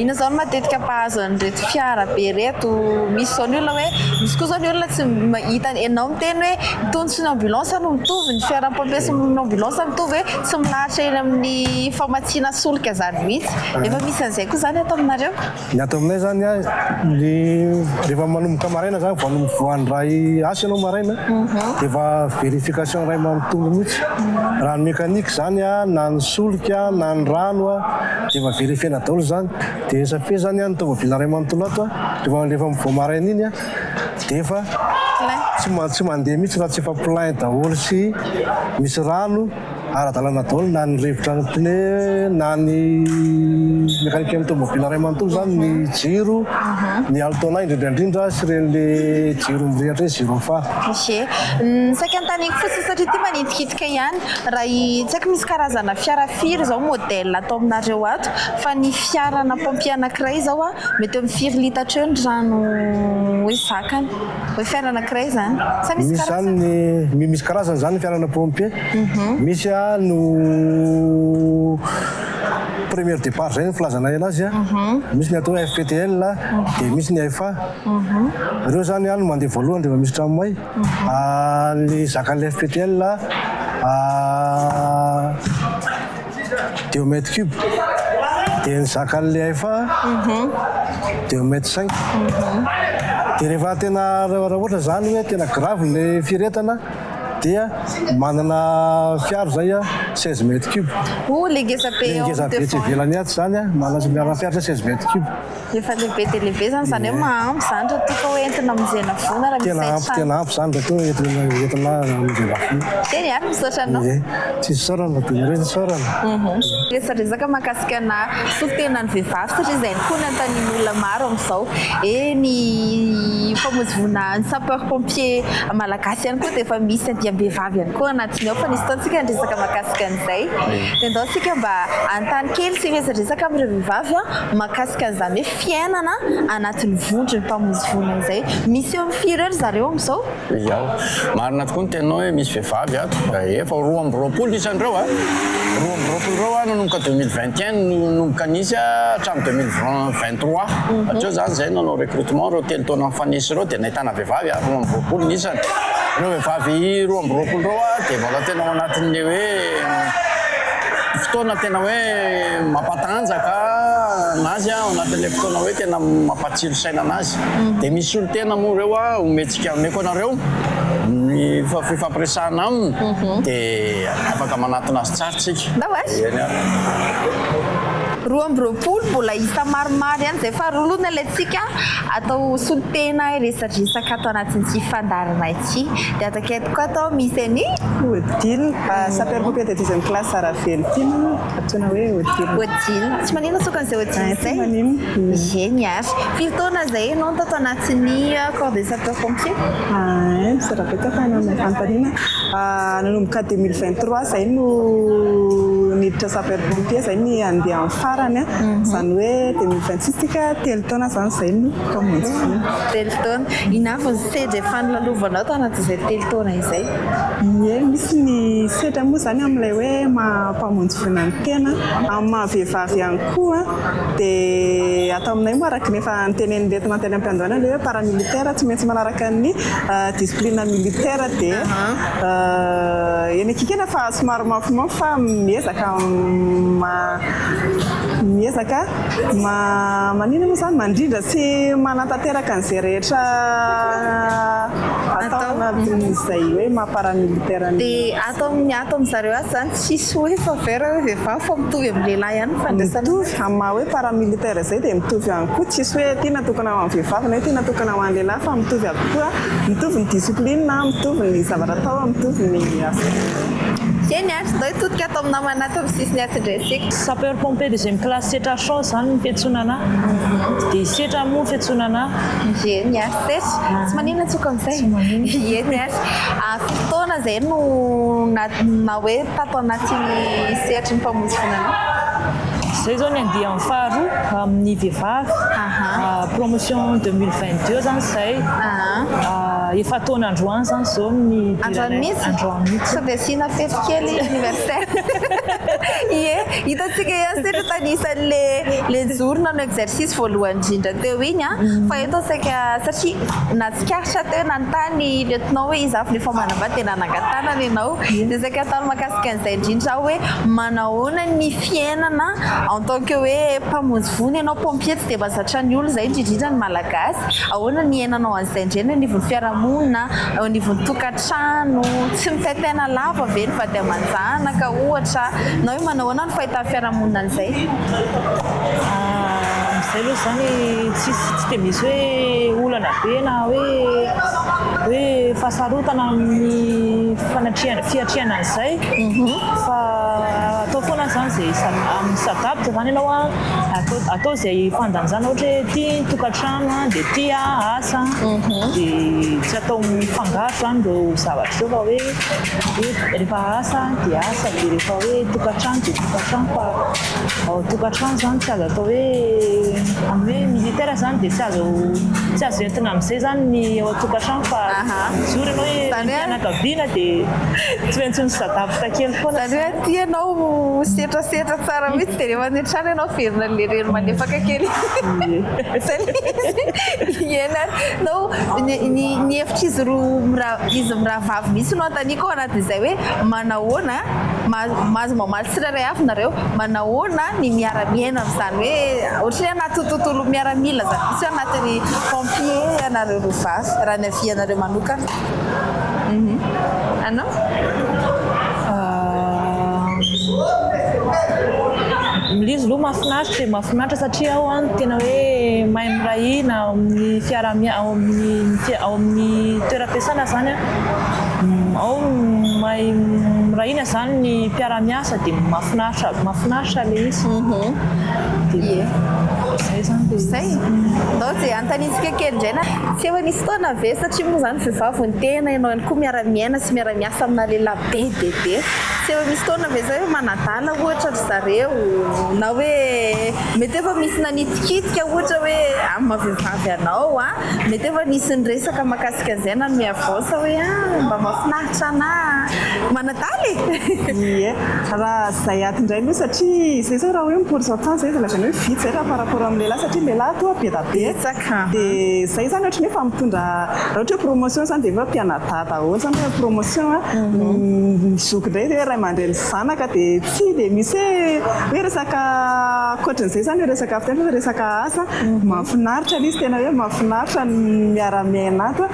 Inona izao no matetika mpahazo an'ireto fiara be ireto? Misy izao ny olona hoe, misy koa izao ny olona tsy hita, ianao miteny hoe itony sy ny ambulance no mitovy, ny fiaran'ny pompier sy ny ambulance mitovy hoe tsy milahatra eny amin'ny famatsiana solika izany mihitsy. Efa misy an'izay koa izany ato aminareo? Ny ato aminay izany an, ny rehefa manomboka maraina izany vao vao handray asa ianao maraina dia efa vérification iray manontolo mihitsy. Raha ny mécanique izany an, na ny solika na ny rano an, dia efa vérifier-na daholo izany. Dia ça fait izany an, ny tomobile iray manontolo ato an, rehefa rehefa vao maraina iny an, dia efa tsy tsy mandeha mihitsy raha tsy efa plein daholo sy misy rano. Ara-dalàna daholo na ny rivotra ny pneu na ny mécanique ny tomobile iray manontolo izany, ny jiro, ny altona indrindra indrindra sy ireny le jiro mirehitra ireny gyrophare. Ie. Ny saika anontaniako fotsiny satria ity manitikitika ihany, raha i, tsy haiko misy karazana fiara firy izao modèle ato aminareo ato, fa ny fiarana pompier anankiray izao an, mety eo amin'ny firy litatra eo ny rano hoe zakany? Hoe fiara anankiray izany? Sa misy Misy karazany? izany ny, misy karazany izany ny fiarana pompier. Misy no premier départ zay ny filazanay anazy a, misy ny atao hoe FPTL dia misy ny FA. Ireo zany no mandeha voalohany rehefa misy trano may. Ny zakan'ny FPTL deux mètres cube dia ny zakan'ilay FA deux mètres cinq. Dia rehefa tena raha ohatra zany hoe tena grave ilay firehetana dia manana fiaro zay a 16 mètres cube. Oh, le ngeza be Le ao ngeza be tsy devant. ivelany ato zany a, manana miarana fiaro zay 16 mètres cube. Efa lehibe dia lehibe zany, zany hoe mahampy zany raha toa ka hoe entina amonjena voina raha misy Tena ampy, hain-trano. tena ampy zany raha toa entina entina amonjena voina. Teny ary misaotra anao. Ie, tsisy isaorana dia nareo isaorana. Resadresaka mahakasika ana solontenan'ny vehivavy satria izay ihany koa no anontanian'olona maro amin'izao. Eh ny mpamonjy voina, ny sapeur pompier malagasy ihany koa dia efa misy andiam-behivavy ihany koa anatiny ao fa nisy fotoana isika niresaka mahakasika an'izay. Dia ndao isika mba hanontany kely sy hiresadresaka amin'ireo vehivavy mahakasika an'izany hoe fiainana anatin'ny vondron'ny mpamonjy voina izay. Misy eo amin'ny firy eo ry zareo amin'izao? Ia, marina tokoa ny teninao hoe misy vehivavy ato. Efa 22 isan'ireo a! 22 ireo a, nanomboka 2021 no nanomboka nisy hatramin'ny 2023. Hatreo izany izay nanao recrutement ireo telo taona nifanesy ireo dia nahitana vehivavy 22 ny isany. Ireo vehivavy 22 ireo dia mbola tena ao anatin'ilay hoe fotoana tena hoe mampatanjaka anazy ao anatin'ilay fotoana hoe tena mampatsilo saina anazy. Dia misy solontena moa ireo omentsika, omeko anareo ny fifampiresahana aminy dia afaka manatona azy tsara tsika. Ndao ary. Eny ary. 22 mbola isa maromaro ihany izay fa roa aloha no alaintsika atao solontena hiresadresaka ato anatin'ity fandaharana ity. Dia ato akaikiko ato misy an'i. Odile, sapeur pompier de deuxième classe Ravelontiana, antsoina hoe Odile. Odile, tsy maninona sokan'izay Odile izay? Tsy maninona. Eny ary. Firy taona izay ianao no tato anatin'ny corps des sapeurs pompiers? Misaotra betsaka ny amin'ny fanontaniana. Nanomboka 2023 izay no niditra sapeur pompier zay ny andiany farany a, izany hoe 2026 tsika 3 taona zany zay no mpamonjy voina. 3 taona. Inona avy ny sedra efa nolalovanao tao anatin'izay 3 taona izay? Ie, misy ny sedra moa zany amin'ilay hoe maha-mpamonjy voina ny tena, amin'ny maha-vehivavy ihany koa. Dia atao aminay moa, araka ny efa nitenen'ny lieutenant teny am-piandohana, ilay hoe paramilitaire tsy maintsy manaraka ny discipline militaire. Dia eny akikena fa somary mafimafy, fa miezaka miezaka manina moa zany, mandrindra sy manatanteraka an'izay rehetra atao anatin'izay hoe maha-paramilitaire ny. Dia ato amin'ny zareo azy zany tsisy hoe faveur hoe vehivavy, fa mitovy amin'ny lehilahy ihany ny fandraisana? Mitovy, amin'ny maha hoe paramilitaire zay dia mitovy ihany koa. Tsisy hoe ty natokana ho an'ny vehivavy na hoe ty natokana ho an'ny lehilahy, fa mitovy avokoa, mitovy ny discipline, mitovy ny zavatra atao, mitovy ny asa. Eny ary, ndao hitodika ato amin'ny namana ato amin'ny sisiny ato indray isika. Sapeur pompier deuxième classe Setra Chance zany ny fiantsoana anahy, dia Setra moa ny fiantsoana anahy. Eny ary, Setra tsy maninona tsoko amin'izay. Eny ary, firy taona zay no na hoe tato anatin'ny sehatry ny mpamonjy voina anao? Zay zao ny andiany faharoa amin'ny vehivavy, promotion 2022 zany zay, efa taona androany zany zao ny Androany mihitsy? Androany mihitsy. Sao dia asiana fety kely anniversaire? Ie, hitantsika ihany Setra tanisan'le le nijoro nanao exercice voalohany indrindra teo iny a, fa eto saika satria natsikaritra teo nanontany lieutenant hoe iza avy no efa manambady, dia nanangan-tanana ianao. Dia saika hanontany mahakasika an'izay indrindra aho hoe manahoana ny fiainana en tant que hoe mpamonjy voina ianao, pompier tsy dia mahazatra ny olona izay, indrindra indrindra ny Malagasy. Ahoana ny iainanao an'izay indray eny anivon'ny fiarahamonina, eo anivon'ny tokantrano, tsy mitaintaina lava ve ny vady aman-janaka ohatra, na hoe manahoana ny fahitan'ny fiarahamonina an'izay? Amin'izay aloha izany tsisy, tsy dia misy hoe olana be na hoe fahasarotana amin'ny fanatrehana, fiatrehana an'izay, fa atao foana izany izay mi-s'adapte izany ianao an, atao izay fandanjana, ohatra hoe ity ny tokantrano an, dia ity asa, dia tsy atao mifangaro izany ireo zavatra ireo, fa hoe rehefa asa dia asa, dia rehefa hoe tokantrano dia tokantrano, fa ao an-tokantrano izany tsy azo atao hoe amin'ny hoe militaire izany dia tsy azo entina amin'izay izany ny ao an-tokantrano, fa mijoro ianao hoe renim-pianakaviana dia tsy maintsy mi-s'adapte kely foana. Izany hoe aty ianao setrasetra tsara mihitsy, dia rehefa any an-trano ianao verina an'ilay reny malefaka kely. Zay ilay izy. Eny ary. No, ny hevitr'izy roa izy mirahavavy mihitsy no anontaniako ao anatin'izay hoe manahoana, mahazo mamaly tsirairay avy nareo, manahoana ny miara-miaina amin'izany hoe ohatran'ny hoe anaty tontolo miaramila izany mihitsy hoe anatin'ny pompier ianareo roa vavy, raha ny avis anareo manokana. Anao? Ilay izy aloha mahafinaritra e, mahafinaritra satria ao an tena hoe mahay miray hina ao amin'ny fiaraha-mia- ao amin'ny ao amin'ny toeram-piasana zany an, ao mahay miray hina zany ny mpiara-miasa dia mahafinaritra mahafinaritra ilay izy. Dia zay zany ilay izy. Zay? Ndao dia anontaniantsika kely indray na tsy efa nisy fotoana ve, satria moa izany vehivavy ny tena, ianao ihany koa miara-miaina sy miara-miasa amina lehilahy be dia be, tsy efa misy fotoana ve zay hoe manadala ohatra ry zareo, na hoe mety efa misy nanitikitika ohatra hoe amin'ny maha vehivavy anao a, mety efa nisy niresaka mahakasika an'izay nanome avance hoe ah mba mahafinaritra anah manadala e! Ie, raha zay ato indray aloha, satria zay zao raha hoe mi-pourcentage zay dia lazaina hoe vitsy zay raha par rapport amin'ny lehilahy, satria lehilahy toa be da be. Betsaka. Dia zay zany ohatran'ny hoe efa mitondra, raha ohatra hoe promotion zany dia efa mpianadahy daholo zany hoe promotion a, ny zoky indray dia hoe ray aman-dreny sy zanaka, dia tsy dia misy hoe resaka ankoatran'izay zany hoe resaka fiteny, fa resaka asa mahafinaritra ilay izy, tena hoe mahafinaritra ny miara-miaina ato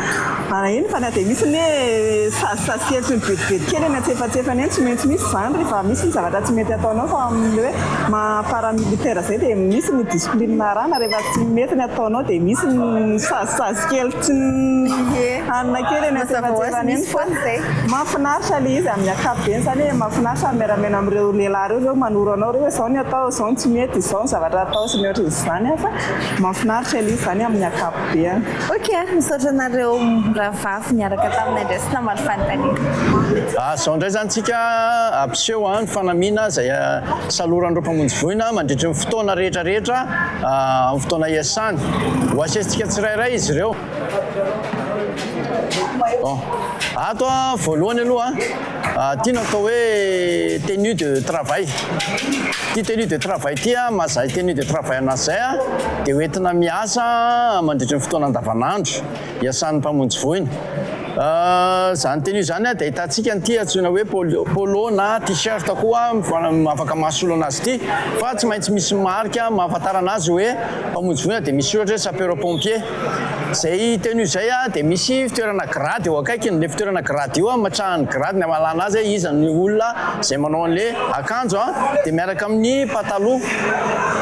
a, eny fa na dia misy ny hoe sazisazy kely sy ny bedibedy kely eny antsefatsefany eny, tsy maintsy misy izany rehefa misy ny zavatra tsy mety ataonao, fa amin'ilay hoe maha paramilitaire izay dia misy ny discipline arahana, rehefa tsy mety ny ataonao dia misy ny sazisazy kely tsy hanina kely eny antsefatsefany eny, fa mahafinaritra ilay izy amin'ny ankapobeny izany hoe mahafinaritra ny miara-miaina amin'ireo lehilahy ireo, ireo manoro anao ireo hoe izao ny atao, izao ny tsy mety, izao ny zavatra atao sy ny ohatran'izany, fa mahafinaritra ilay izy izany amin'ny ankapobeny. Ok, misaotra anareo. mirahavavy niaraka taminay indray sy namaly fanontaniana. Izao indray izany tsika hampiseho ny fanamiana izay saloran'ireo mpamonjy voina mandritry ny fotoana rehetra rehetra amin'ny fotoana iasany. Ho asesintsika tsirairay izy ireo. Bon, ato voalohany aloha, ity no atao hoe tenue de travail. Ity tenue de travail ity, maha tenue de travail anazy izay dia hoentina miasa mandritry ny fotoana andavanandro iasan'ny mpamonjy voina. Izany tenue izany dia ahitantsika an'ity antsoina hoe polo na t-shirt koa afaka mahasolo anazy ity fa tsy maintsy misy marika mahafantarana azy hoe mpamonjy voina dia misy soratra hoe sapeur pompier. Izay tenue izay dia misy fitoerana grady eo akaikiny, ilay fitoerana grady io ametrahany grady ny hamalana azy hoe iza ny olona izay manao an'ilay akanjo dia miaraka amin'ny pataloha.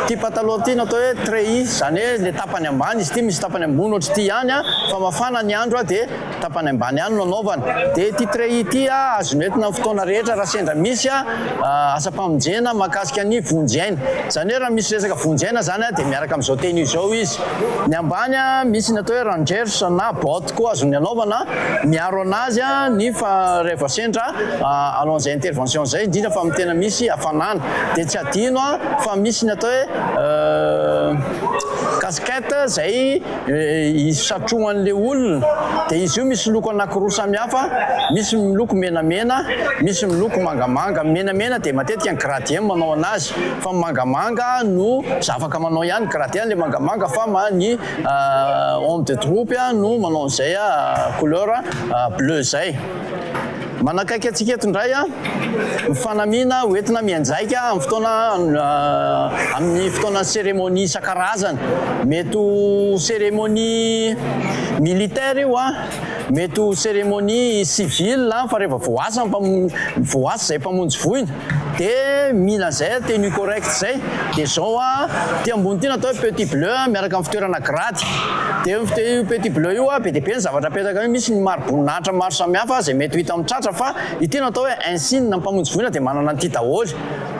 Ity pataloha ity no atao hoe treillis, izany hoe ilay tapany ambany izy ity, misy tapany ambony ohatr'ity ihany fa mafana ny andro dia tapany ambany ihany no anaovana. Dia ity treillis ity azo entina amin'ny fotoana rehetra raha sendra misy asam-pamonjena mahakasika ny vonjy aina. Izany hoe raha misy resaka vonjy aina izany dia miaraka amin'izao tenue izao izy. Ny ambany misy ny atao hoe rangers na botte koa azony anaovana miaro anazy ny fa rehefa sendra hanao an'izay intervention izay indrindra fa amin'ny tena misy hafanana. Dia tsy adino fa misy ny atao hoe casquette izay Isatrohan'ilay olona dia izy io misy loko anankiroa samihafa, misy miloko menamena, misy miloko mangamanga. Ny menamena dia matetika ny gradien no manao anazy fa ny mangamanga no afaka manao ihany gradien ilay mangamanga fa ny homme de troupe no manao an'izay couleur bleu izay. Manakaiky antsika eto indray ny fanamiana hoentina mianjaika amin'ny fotoana amin'ny fotoanan'ny cérémonie isan-karazany. Mety ho cérémonie militaire io, mety ho cérémonie civile fa rehefa voaasa ny voaasa izay mpamonjy voina dia mila an'izay tenue correcte izay. Dia izao ity ambony ity no atao hoe petit bleu miaraka amin'ny fitoerana grady. Dia io petit bleu io be dia be ny zavatra apetaka eo, misy ny mari-boninahitra maro samihafa izay mety ho hita amin'ny tratra fa ity no atao hoe insigne, ny mpamonjy voina dia manana an'ity daholo.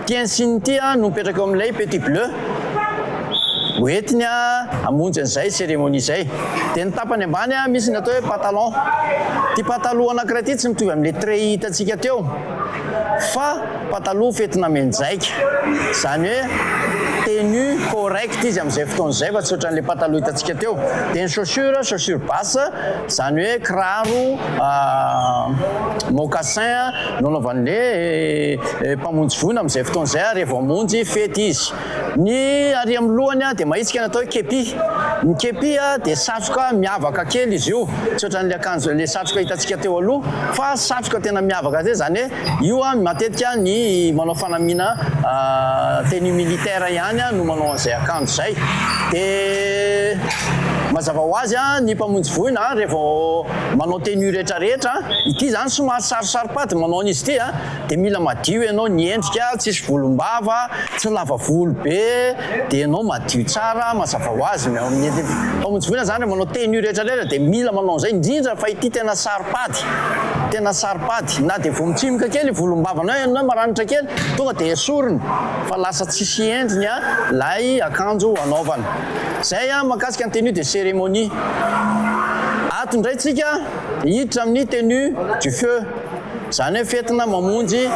Ity insigne ity no mipetraka eo amin'ilay petit bleu hoentiny hamonjy an'izay cérémonie izay. Dia ny tapany ambany misy ny atao hoe pantalon. Ity pataloha anankiray ity tsy mitovy amin'ilay treillis hitantsika teo fa pataloha fentina mianjaika, izany hoe tenue correcte izy amin'izay fotoana izay fa tsy ohatran'ilay pataloha hitantsika teo. Dia ny chaussure, chaussure basse, izany hoe kiraro mocassin no anaovan'ilay mpamonjy voina amin'izay fotoana izay ary vao hamonjy fety izy. Ny ary amin'ny lohany dia mahitsika ny atao hoe kepi. Ny kepi dia satroka miavaka kely izy io, tsy ohatran'ilay akanjo ilay satroka hitantsika teo aloha fa satroka tena miavaka zay, izany hoe io matetika ny manao fanamiana tenue militaire ihany no manao an'izay akanjo izay. Dia mazava ho azy ny mpamonjy voina rehefa manao tenue rehetrarehetra, ity izany somary sarosaro-pady manao an'izy ity. Dia mila madio ianao ny endrika, tsisy volombava, tsy lava volo be, dia ianao madio tsara, mazava ho azy ny amin'ny mpamonjy voina zany manao tenue rehetra rehetra dia mila manao an'izay, indrindra fa ity tena saro-pady, tena saro-pady, na dia vao mitsimoka kely volombavanao ianao maranitra kely, tonga dia esorina fa lasa tsisy endriny ilay akanjo anaovana. Izay mahakasika ny tenue de cérémonie. Ato indray tsika hiditra amin'ny tenue du feu. Izany hoe fentina mamonjy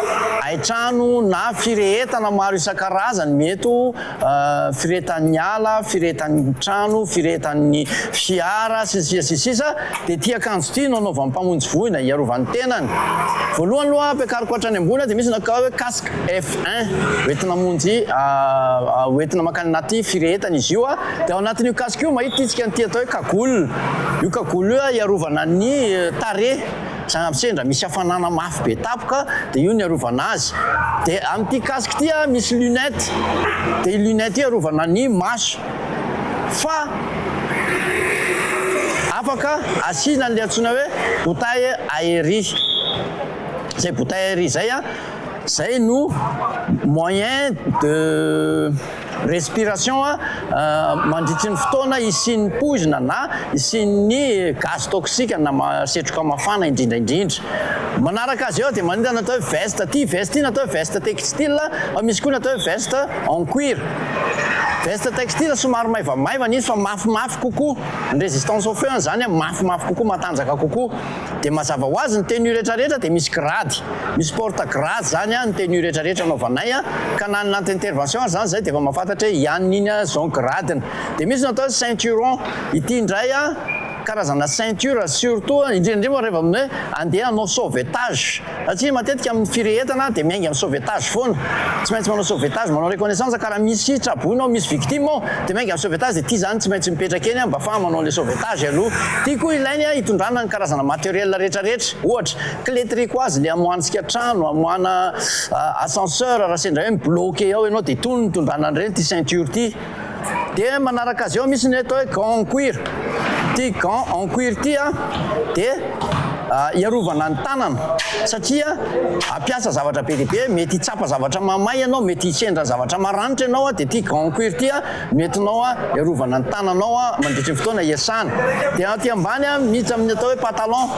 haintrano na firehetana maro isan-karazany, mety ho firehetan'ny ala, firehetan'ny trano, firehetan'ny fiara, sy ny sisa sy ny sisa, dia ity akanjo ity no anaovan'ny mpamonjy voina hiarovany tenany. Voalohany aloha ampiakariko hatrany ambony dia misy ny atao hoe casque F1 hoentina hamonjy hoentina mankany anaty firehetana izy io, dia ao anatin'io casque io mahita isika an'ity atao hoe cagoule, io cagoule io hiarovana ny tarehy. Zany sendra misy hafanana mafy be tapoka dia io ny arovana azy. Dia amin'ity casque ity a misy lunette, dia io lunette io arovana ny maso. Fa afaka asiana an'ilay antsoina hoe bouteille aérie. Izay bouteille aérie izay a. zay no moyen de respiration mandritry ny fotoana hisian'ny poizina na hisian'ny gaz toxique na setroka mafana indrindra indrindra. Manaraka azy eo dia manina ny atao hoe veste, ity veste ity natao hoe veste textile fa misy koa ny atao hoe veste en cuir. Veste textile somary maivamaivana izy fa mafimafy kokoa, ny résistance au feu zany mafimafy kokoa, matanjaka kokoa. Dia mazava ho azy ny tenue rehetra rehetra dia misy grady, misy porte grade zany ny tenue rehetra rehetra anaovanay ka na ny anaty intervention ary zany zay dia efa mahafantatra hoe ianona iny zao ny gradiny. Dia misy ny atao hoe ceinturon, ity indray karazana ceinture surtout indrindra indrindra moa rehefa hoe andeha hanao sauvetage satria matetika amin'ny firehetana dia miainga amin'ny sauvetage foana, tsy maintsy manao sauvetage, manao reconnaissance ka raha misy traboina ao, misy victime ao dia miainga amin'ny sauvetage dia ity zany tsy maintsy mipetraka eny mba afahana manao an'ilay sauvetage aloha. Ity koa ilainy hitondrana ny karazana matériel rehetra rehetra, ohatra clé tricoise ilay amoahantsika trano, amoahana ascenseur raha sendra hoe mi-bloquer ao ianao dia itony no itondrana an'ireny ity ceinture ity. Dia manaraka azy eo misy ny atao hoe gant en cuir. Ity gant en cuir ity dia hiarovana ny tanana satria hampiasa zavatra be dia be, mety hitsapa zavatra mamay ianao, mety hisendra zavatra maranitra ianao dia ity gant en cuir ity no entinao hiarovana ny tananao mandritry ny fotoana hiasana. Dia aty ambany miditra amin'ny atao hoe pantalon.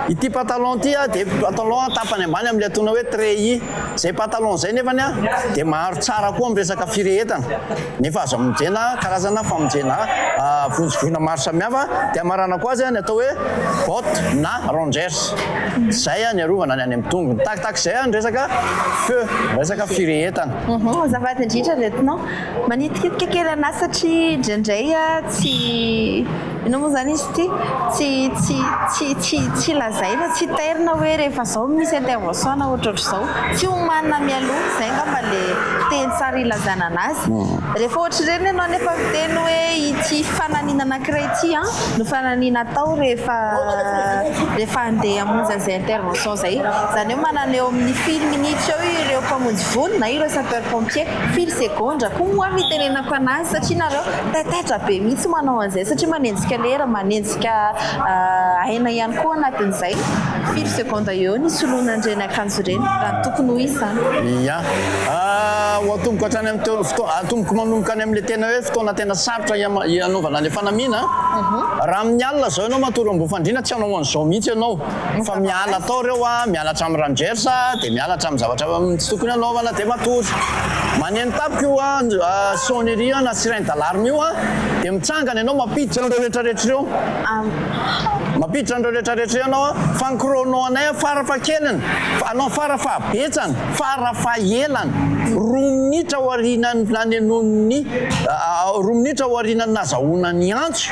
Ity pantalon ity dia pantalon tapany ambany amin'ilay antsoina hoe treillis. Zay pantalon zay nefany a dia maharo tsara koa amin'ny resaka firehetana nefa azo amonjena karazana famonjena vonjy voina maro samihafa dia amaranako azy ny atao hoe botte na rangers zay ny arovana ny any amin'ny tongony takitaky zay ny resaka feu resaka firehetana. Azafady indrindra lieutenant, manitikitika kely anah satria indraindray tsy Inona moa izany izy ity? Tsy tsy tsy tsy tsy lazaina, tsy tairina hoe rehefa izao misy intervention na ohatrohatr'izao. Tsy omanina mialoha, izay angamba ilay teny tsara ilazana anazy. Rehefa ohatr'ireny ianao nefa miteny hoe ity fananiana anankiray ity an, no fananiana atao rehefa rehefa handeha hamonjy an'izay intervention izay. Izany hoe manana eo amin'ny firy minitra eo ireo mpamonjy vono na ireo sapeur pompier, firy segondra koa moa no itenenako anazy satria nareo Taitaitra be mihitsy manao an'izay satria manenjika lera, manenjika aina ihany koa anatin'izay. Firy seconde eo ny hisoloana an'ireny akanjo ireny raha ny tokony ho izy izany. Ia. Ho atomboko hatrany amin'ny teo fotoana, atomboko manomboka any amin'ilay tena hoe fotoana tena sarotra hanaovana ilay fanamiana. Raha amin'ny alina izao ianao matory eo ambony fandriana tsy hanao an'izao mihitsy ianao fa miala tao ireo, miala hatramin'ny rangers dia miala hatramin'ny zavatra tsy tokony hanaovana dia matory. Maneno tampoka io sonnerie na sirène d'alarme io dia mitsangana ianao mampiditra an'ireo rehetra rehetra ireo. Mampiditra an'ireo rehetra rehetra ireo ianao fa ny chrono anay farafahakeliny, anao farafahabetsany, farafahelany roa minitra aorianan'ny nanenoan'ny roa minitra aorianan'ny nazahoana ny antso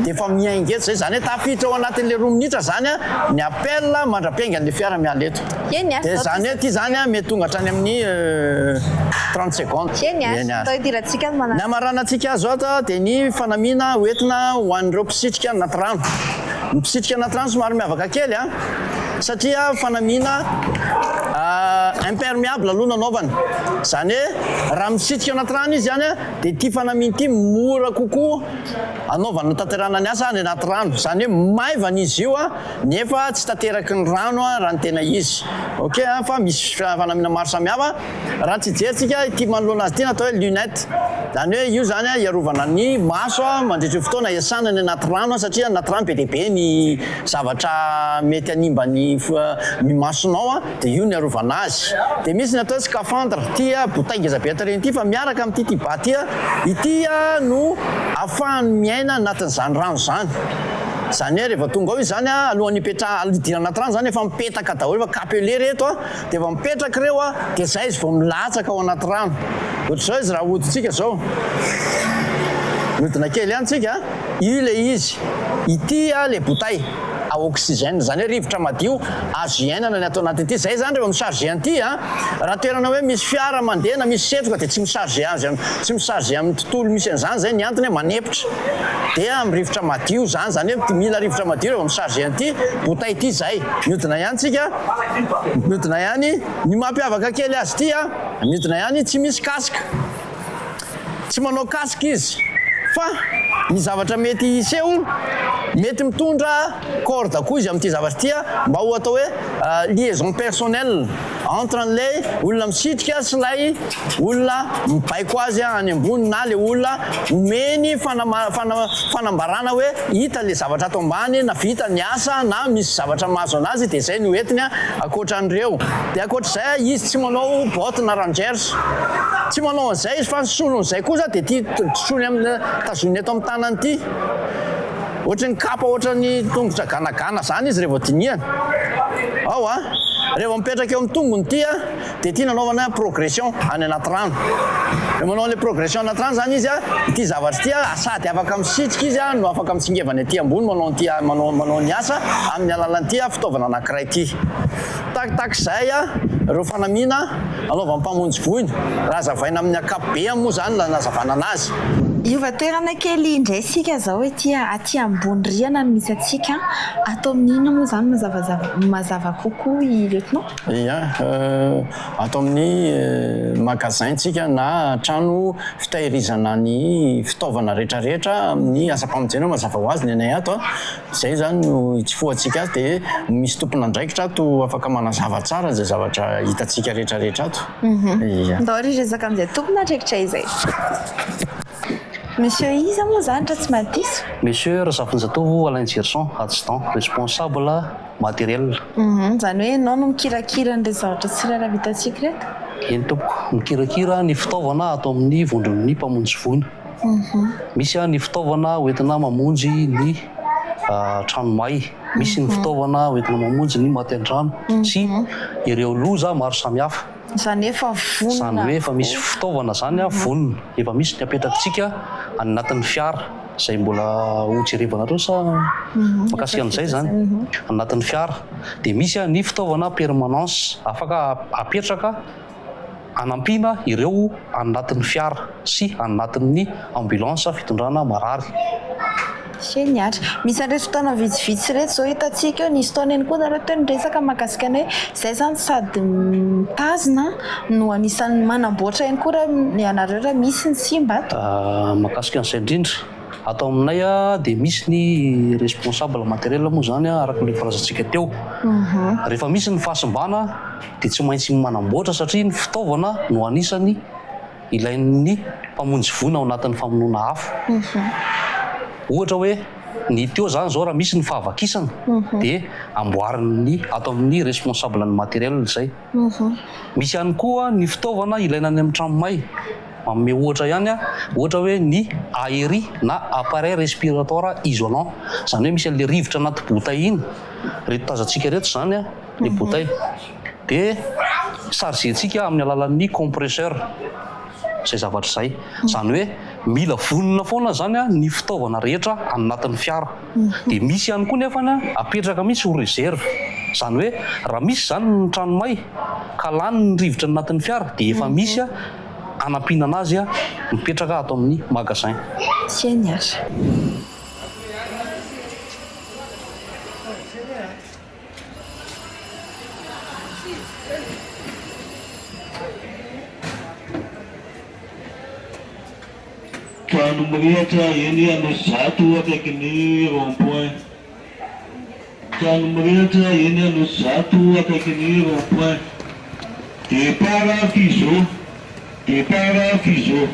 dia efa miainga eto izay, izany hoe tafiditra ao anatin'ilay roa minitra izany ny appel mandra-piaingan'ilay fiara miala eto. Eny Dia izany hoe ity izany mety tonga hatrany amin'ny 30 secondes. Eny ary. Atao hidirantsika ny manaraka. Ny hamaranantsika azy ato dia ny fanamiana hoentina ho an'ireo mpisitrika anaty rano. Ny mpisitrika anaty rano somary miavaka kely satria fanamiana imperméable aloha no anaovany. Izany hoe raha misitrika anaty rano izy izany dia ity fanamiana ity mora kokoa anaovana tanterahana ny asa any anaty rano. Izany hoe maivana izy io nefa tsy tanteraky ny rano raha ny tena izy. Ok fa misy fanamiana maro samihafa. Raha tsy hijery tsika ity manoloana azy ity natao hoe lunette. Izany hoe io izany hiarovana ny maso mandritra io fotoana iasana any anaty rano satria any anaty rano be dia be ny zavatra mety hanimba ny ny masonao dia io no hiarovana azy. Dia misy ny atao hoe scaphandre, ity bouteille ngeza be ato aoriana ity fa miaraka amin'ity ity ba ity, ity no ahafahany miaina anatin'izany rano izany. Izany hoe rehefa tonga ao izy izany alohan'ny hipetrahany hidirana anaty rano izany efa mipetaka daholo efa capelé ireto dia efa mipetraka ireo dia izay izy vao milatsaka ao anaty rano. Ohatr'izao izy raha ahodintsika izao. Mihodina kely ihany tsika, io ilay izy. Ity ilay bouteille à oxygène, izany hoe rivotra madio azo iainana ny ato anatin'ity. Izay izany rehefa mi-charger an'ity raha toerana hoe misy fiara mandeha na misy setroka dia tsy mi-charger azy, tsy mi-charger amin'ny tontolo misy an'izany izay ny antony hoe manempotra. Dia amin'ny rivotra madio izany, izany hoe mila rivotra madio rehefa mi-charger an'ity bouteille ity izay. Mihodina ihany tsika, mihodina ihany. Ny mampiavaka kely azy ity mihodina ihany, tsy misy casque. Tsy manao casque izy fa ny zavatra mety hiseho, mety mitondra corde koa izy amin'ity zavatra ity mba ho atao hoe liaison personnelle. entre an'ilay olona misitrika sy ilay olona mibaiko azy any ambony na ilay olona omeny fanambarana hoe hita ilay zavatra ato ambany na vita ny asa na misy zavatra mahazo anazy dia izay no entiny ankoatra an'ireo. Dia ankoatra izay izy tsy manao botte na rangers. Tsy manao an'izay izy fa ny solon'izay kosa dia ity trotroiny amin'ny tazoniny eto amin'ny tanany ity. Ohatry ny kapa ohatran'ny tongotra ganagana zany izy rehefa dinihana. Ao a! Rehefa mipetraka eo amin'ny tongony ity a, dia ity nanaovana progression any anaty rano. Rehefa manao an'ilay progression anaty rano zany izy a, ity zavatra ity a, sady afaka misitrika izy a, no afaka mitsingevana ety ambony manao an'ity manao manao ny asa amin'ny alalan'ity fitaovana anankiray ity. Takitaky izay ireo fanamiana anaovan'ny mpamonjy voina. Raha hazavaina amin'ny ankapobeany moa izany no nanazavana anazy. Hiova toerana kely indray isika izao ety aty ambony rihana no misy antsika. Ato amin'ny inona moa izany mazavazava mazava kokoa i Lieutenant? Ia, ato amin'ny magasin tsika na trano fitahirizana ny fitaovana rehetrarehetra amin'ny asam-pamonjena mazava ho azy ny anay ato a. Izay izany no itsofohantsika azy dia misy tompon'andraikitra ato afaka manazava tsara izay zavatra hitantsika rehetrarehetra ato. Ia. Ndao ary hiresaka amin'izay tompon'andraikitra izay. Monsieur iza moa izany raha tsy mahadiso? Monsieur Razafinjatovo Alain Jerson, adjudant responsable matériel. Izany hoe ianao no mikirakira an'ireo zavatra tsirairay vitantsika ireto? Eny tompoko, mikirakira ny fitaovana ato amin'ny vondron'ny mpamonjy voina. Misy ny fitaovana hoentina mamonjy ny trano may, misy ny fitaovana hoentina mamonjy ny maty an-trano sy ireo loza maro samihafa. Izany hoe efa vonona. Izany hoe efa misy fitaovana izany vonona, efa misy ny apetrakitsika any anatin'ny fiara izay mbola ho jerevanareo sa mahakasika an'izay izany, anatin'ny fiara dia misy ny fitaovana permanence afaka apetraka. Hanampiana ireo anatin'ny fiara sy anatin'ny ambulance fitondrana marary. Génial. Misy an'ireto fotoana vitsivitsy ireto izao hitantsika eo, nisy fotoana ihany koa nareo teo niresaka mahakasika ny hoe izay izany sady mitazona no anisan'ny manamboatra ihany koa raha ianareo raha misy ny simba ato. Mahakasika an'izay indrindra, ato aminay dia misy ny responsable matériel moa izany araka ilay voalazantsika teo. Rehefa misy ny fahasimbana dia tsy maintsy manamboatra satria ny fitaovana no anisany ilain'ny mpamonjy voina ao anatin'ny famonoana afo. Ohatra hoe ny teo izany izao raha misy ny fahavakisana dia amboarin'ny ato amin'ny responsable ny matériel izay. Misy ihany koa ny fitaovana ilaina any amin'ny trano may. Manome ohatra ihany aho, ohatra hoe ny ARI na appareil respiratoire isolant, izany hoe misy an'ilay rivotra anaty bouteille iny, ireto tazantsika ireto izany an. ny bouteille dia charger-ntsika amin'ny alalan'ny compresseur izay zavatra izay. Izany hoe mila vonona foana izany ny fitaovana rehetra anatin'ny fiara. Dia misy ihany koa nefa apetraka mihitsy ho réserve. Izany hoe raha misy izany ny trano may ka lany ny rivotra anatin'ny fiara dia efa misy hanampiana anazy mipetraka ato amin'ny magasin. Génial. Trano mirehitra eny Anosizato akaikin'ny rond point. Trano mirehitra eny Anosizato akaikin'ny rond point. Départ Fizo. Départ Fizo.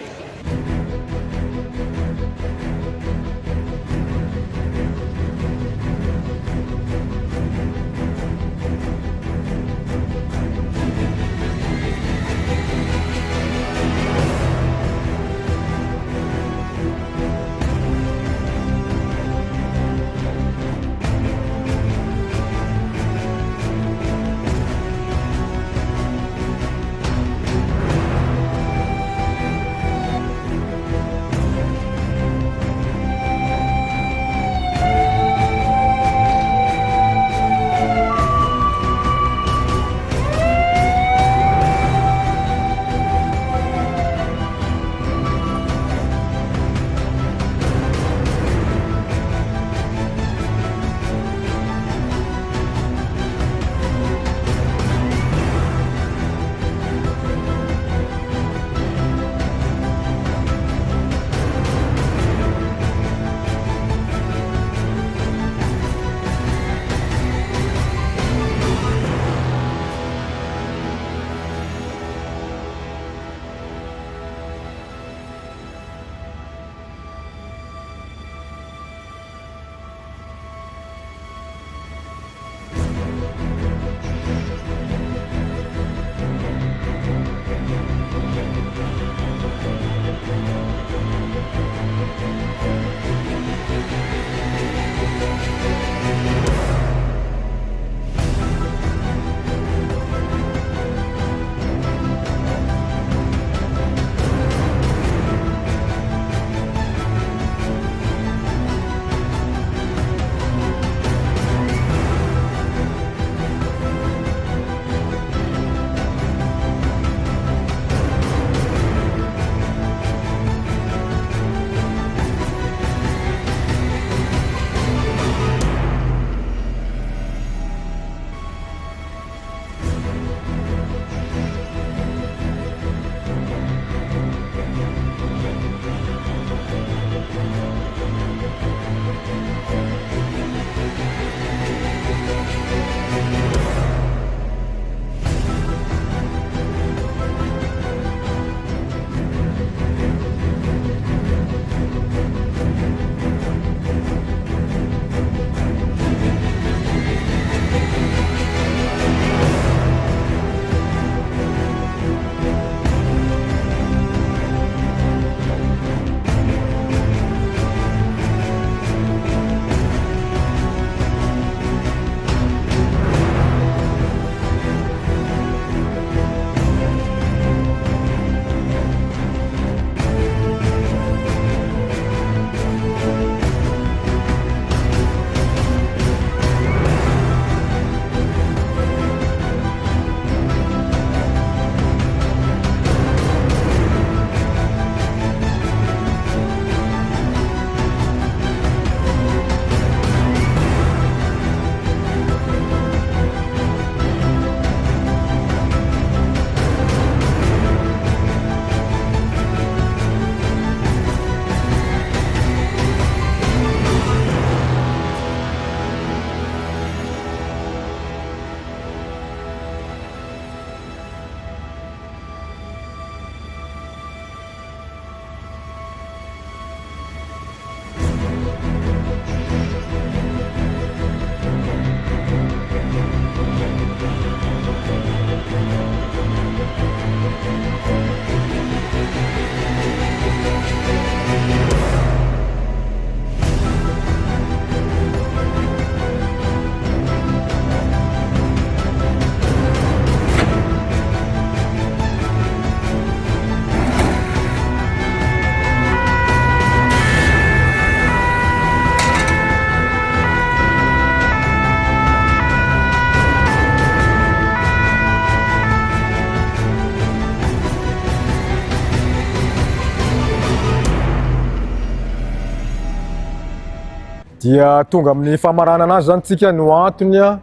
Dia tonga amin'ny famaranana azy zany tsika no antony a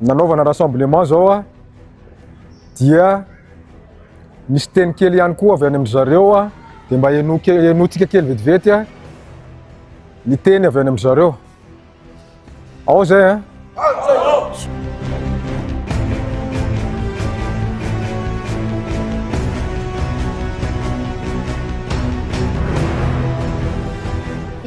nanaovana rassemblement zao a dia misy teny kely ihany koa avy any amin-dry zareo a dia mba henoa ke- henointsika kely vetivety a ny teny avy any amin-dry zareo. Ao zay a.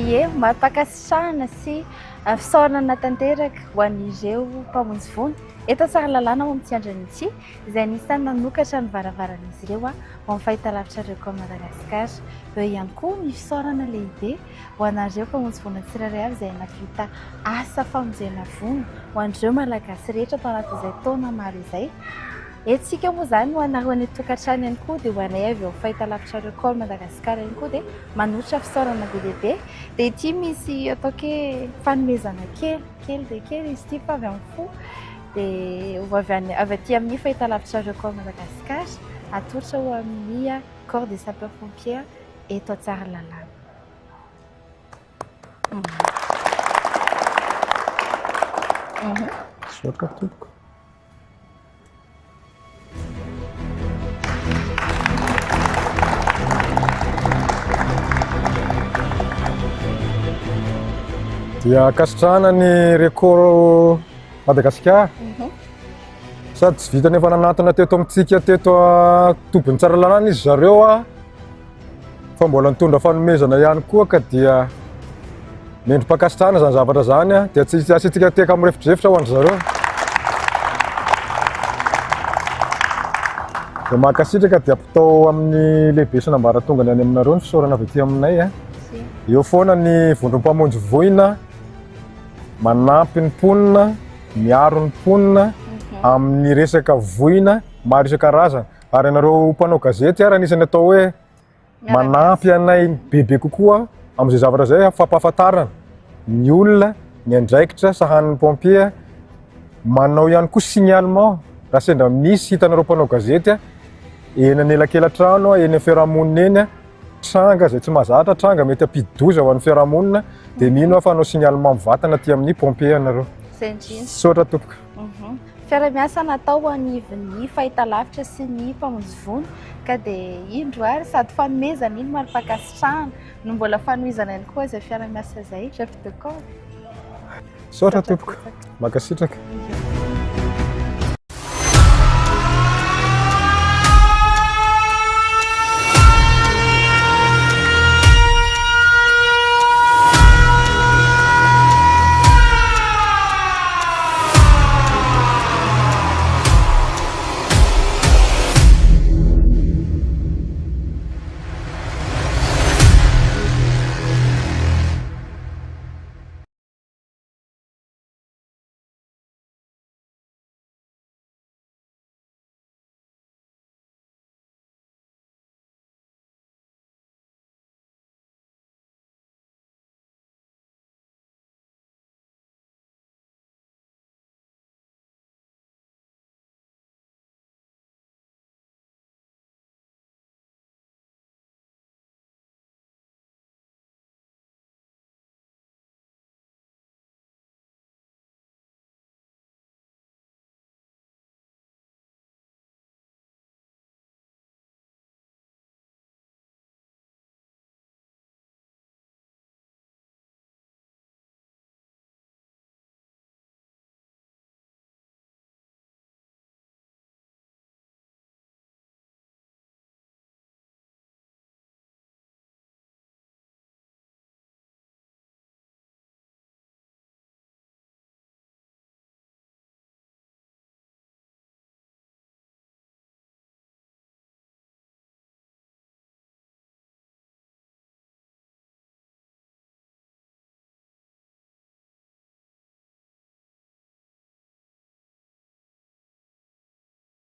Ie, mari-pankasitrahana sy fisaorana tanteraka ho an'ireo mpamonjy voina eto Tsaralalàna ao amin'ity andrana ity, izay anisan'ny nanokatra ny varavaran'izy ireo ho amin'ny fahitalavitra Record Madagascar. Eo ihany koa ny fisaorana lehibe ho anareo mpamonjy voina tsirairay avy izay nahavita asa famonjena voina ho an'ireo Malagasy rehetra tao anatin'izay taona maro izay. Eto isika moa izany ho anareo any an-tokantrano ihany koa dia ho anay avy eo amin'ny fahitalavitra Record Madagascar ihany koa dia manolotra fisaorana be dia be. Dia ity misy ataoko hoe fanomezana kely, kely dia kely izy ity fa avy amin'ny fo dia ho avy any avy aty amin'ny fahitalavitra Record Madagascar atolotra ho amin'ny Corps des Sapeurs Pompiers eto Tsaralalàna. Misaotra tompoko. Dia ankasitrahana ny Record Madagasikara. Sady tsy vitany efa nanantona teto amintsika teto tobin'i Tsaralalàna izy zareo a. Fa mbola nitondra fanomezana ihany koa ka dia mendri-pankasitrahana izany zavatra izany a. Dia tsy asiantsika teka mirefodrefotra ho an-dry zareo. Dia mankasitraka dia ampitao amin'ny lehibe sy nambaratongany any aminareo ny fisaorana avy aty aminay a. Eo foana ny vondrom-pamonjy voina manampy ny mponina, miaro ny mponina amin'ny resaka voina maro isan-karazany. Ary ianareo mpanao gazety ary anisan'ny atao hoe manampy anay bebe kokoa amin'izay zavatra izay fampahafantarana ny olona ny andraikitra sahanin'ny pompier, manao ihany koa signalement raha sendra misy hitanareo mpanao gazety eny anelakelan-trano, eny amin'ny fiarahamonina eny, tranga izay tsy mahazatra, tranga mety hampidi-doza ho an'ny fiarahamonina dia mino aho fa hanao signalement mivantana aty amin'ny pompier ianareo. Izay indrindra. Misaotra tompoko. Fiaraha-miasa natao anivon'ny fahitalavitra sy ny mpamonjy vono ka dia indro ary sady fanomezana iny mari-pankasitrahana no mbola fanohizana ihany koa izay fiaraha-miasa izay. Chef de corps. Misaotra tompoko. Mankasitraka.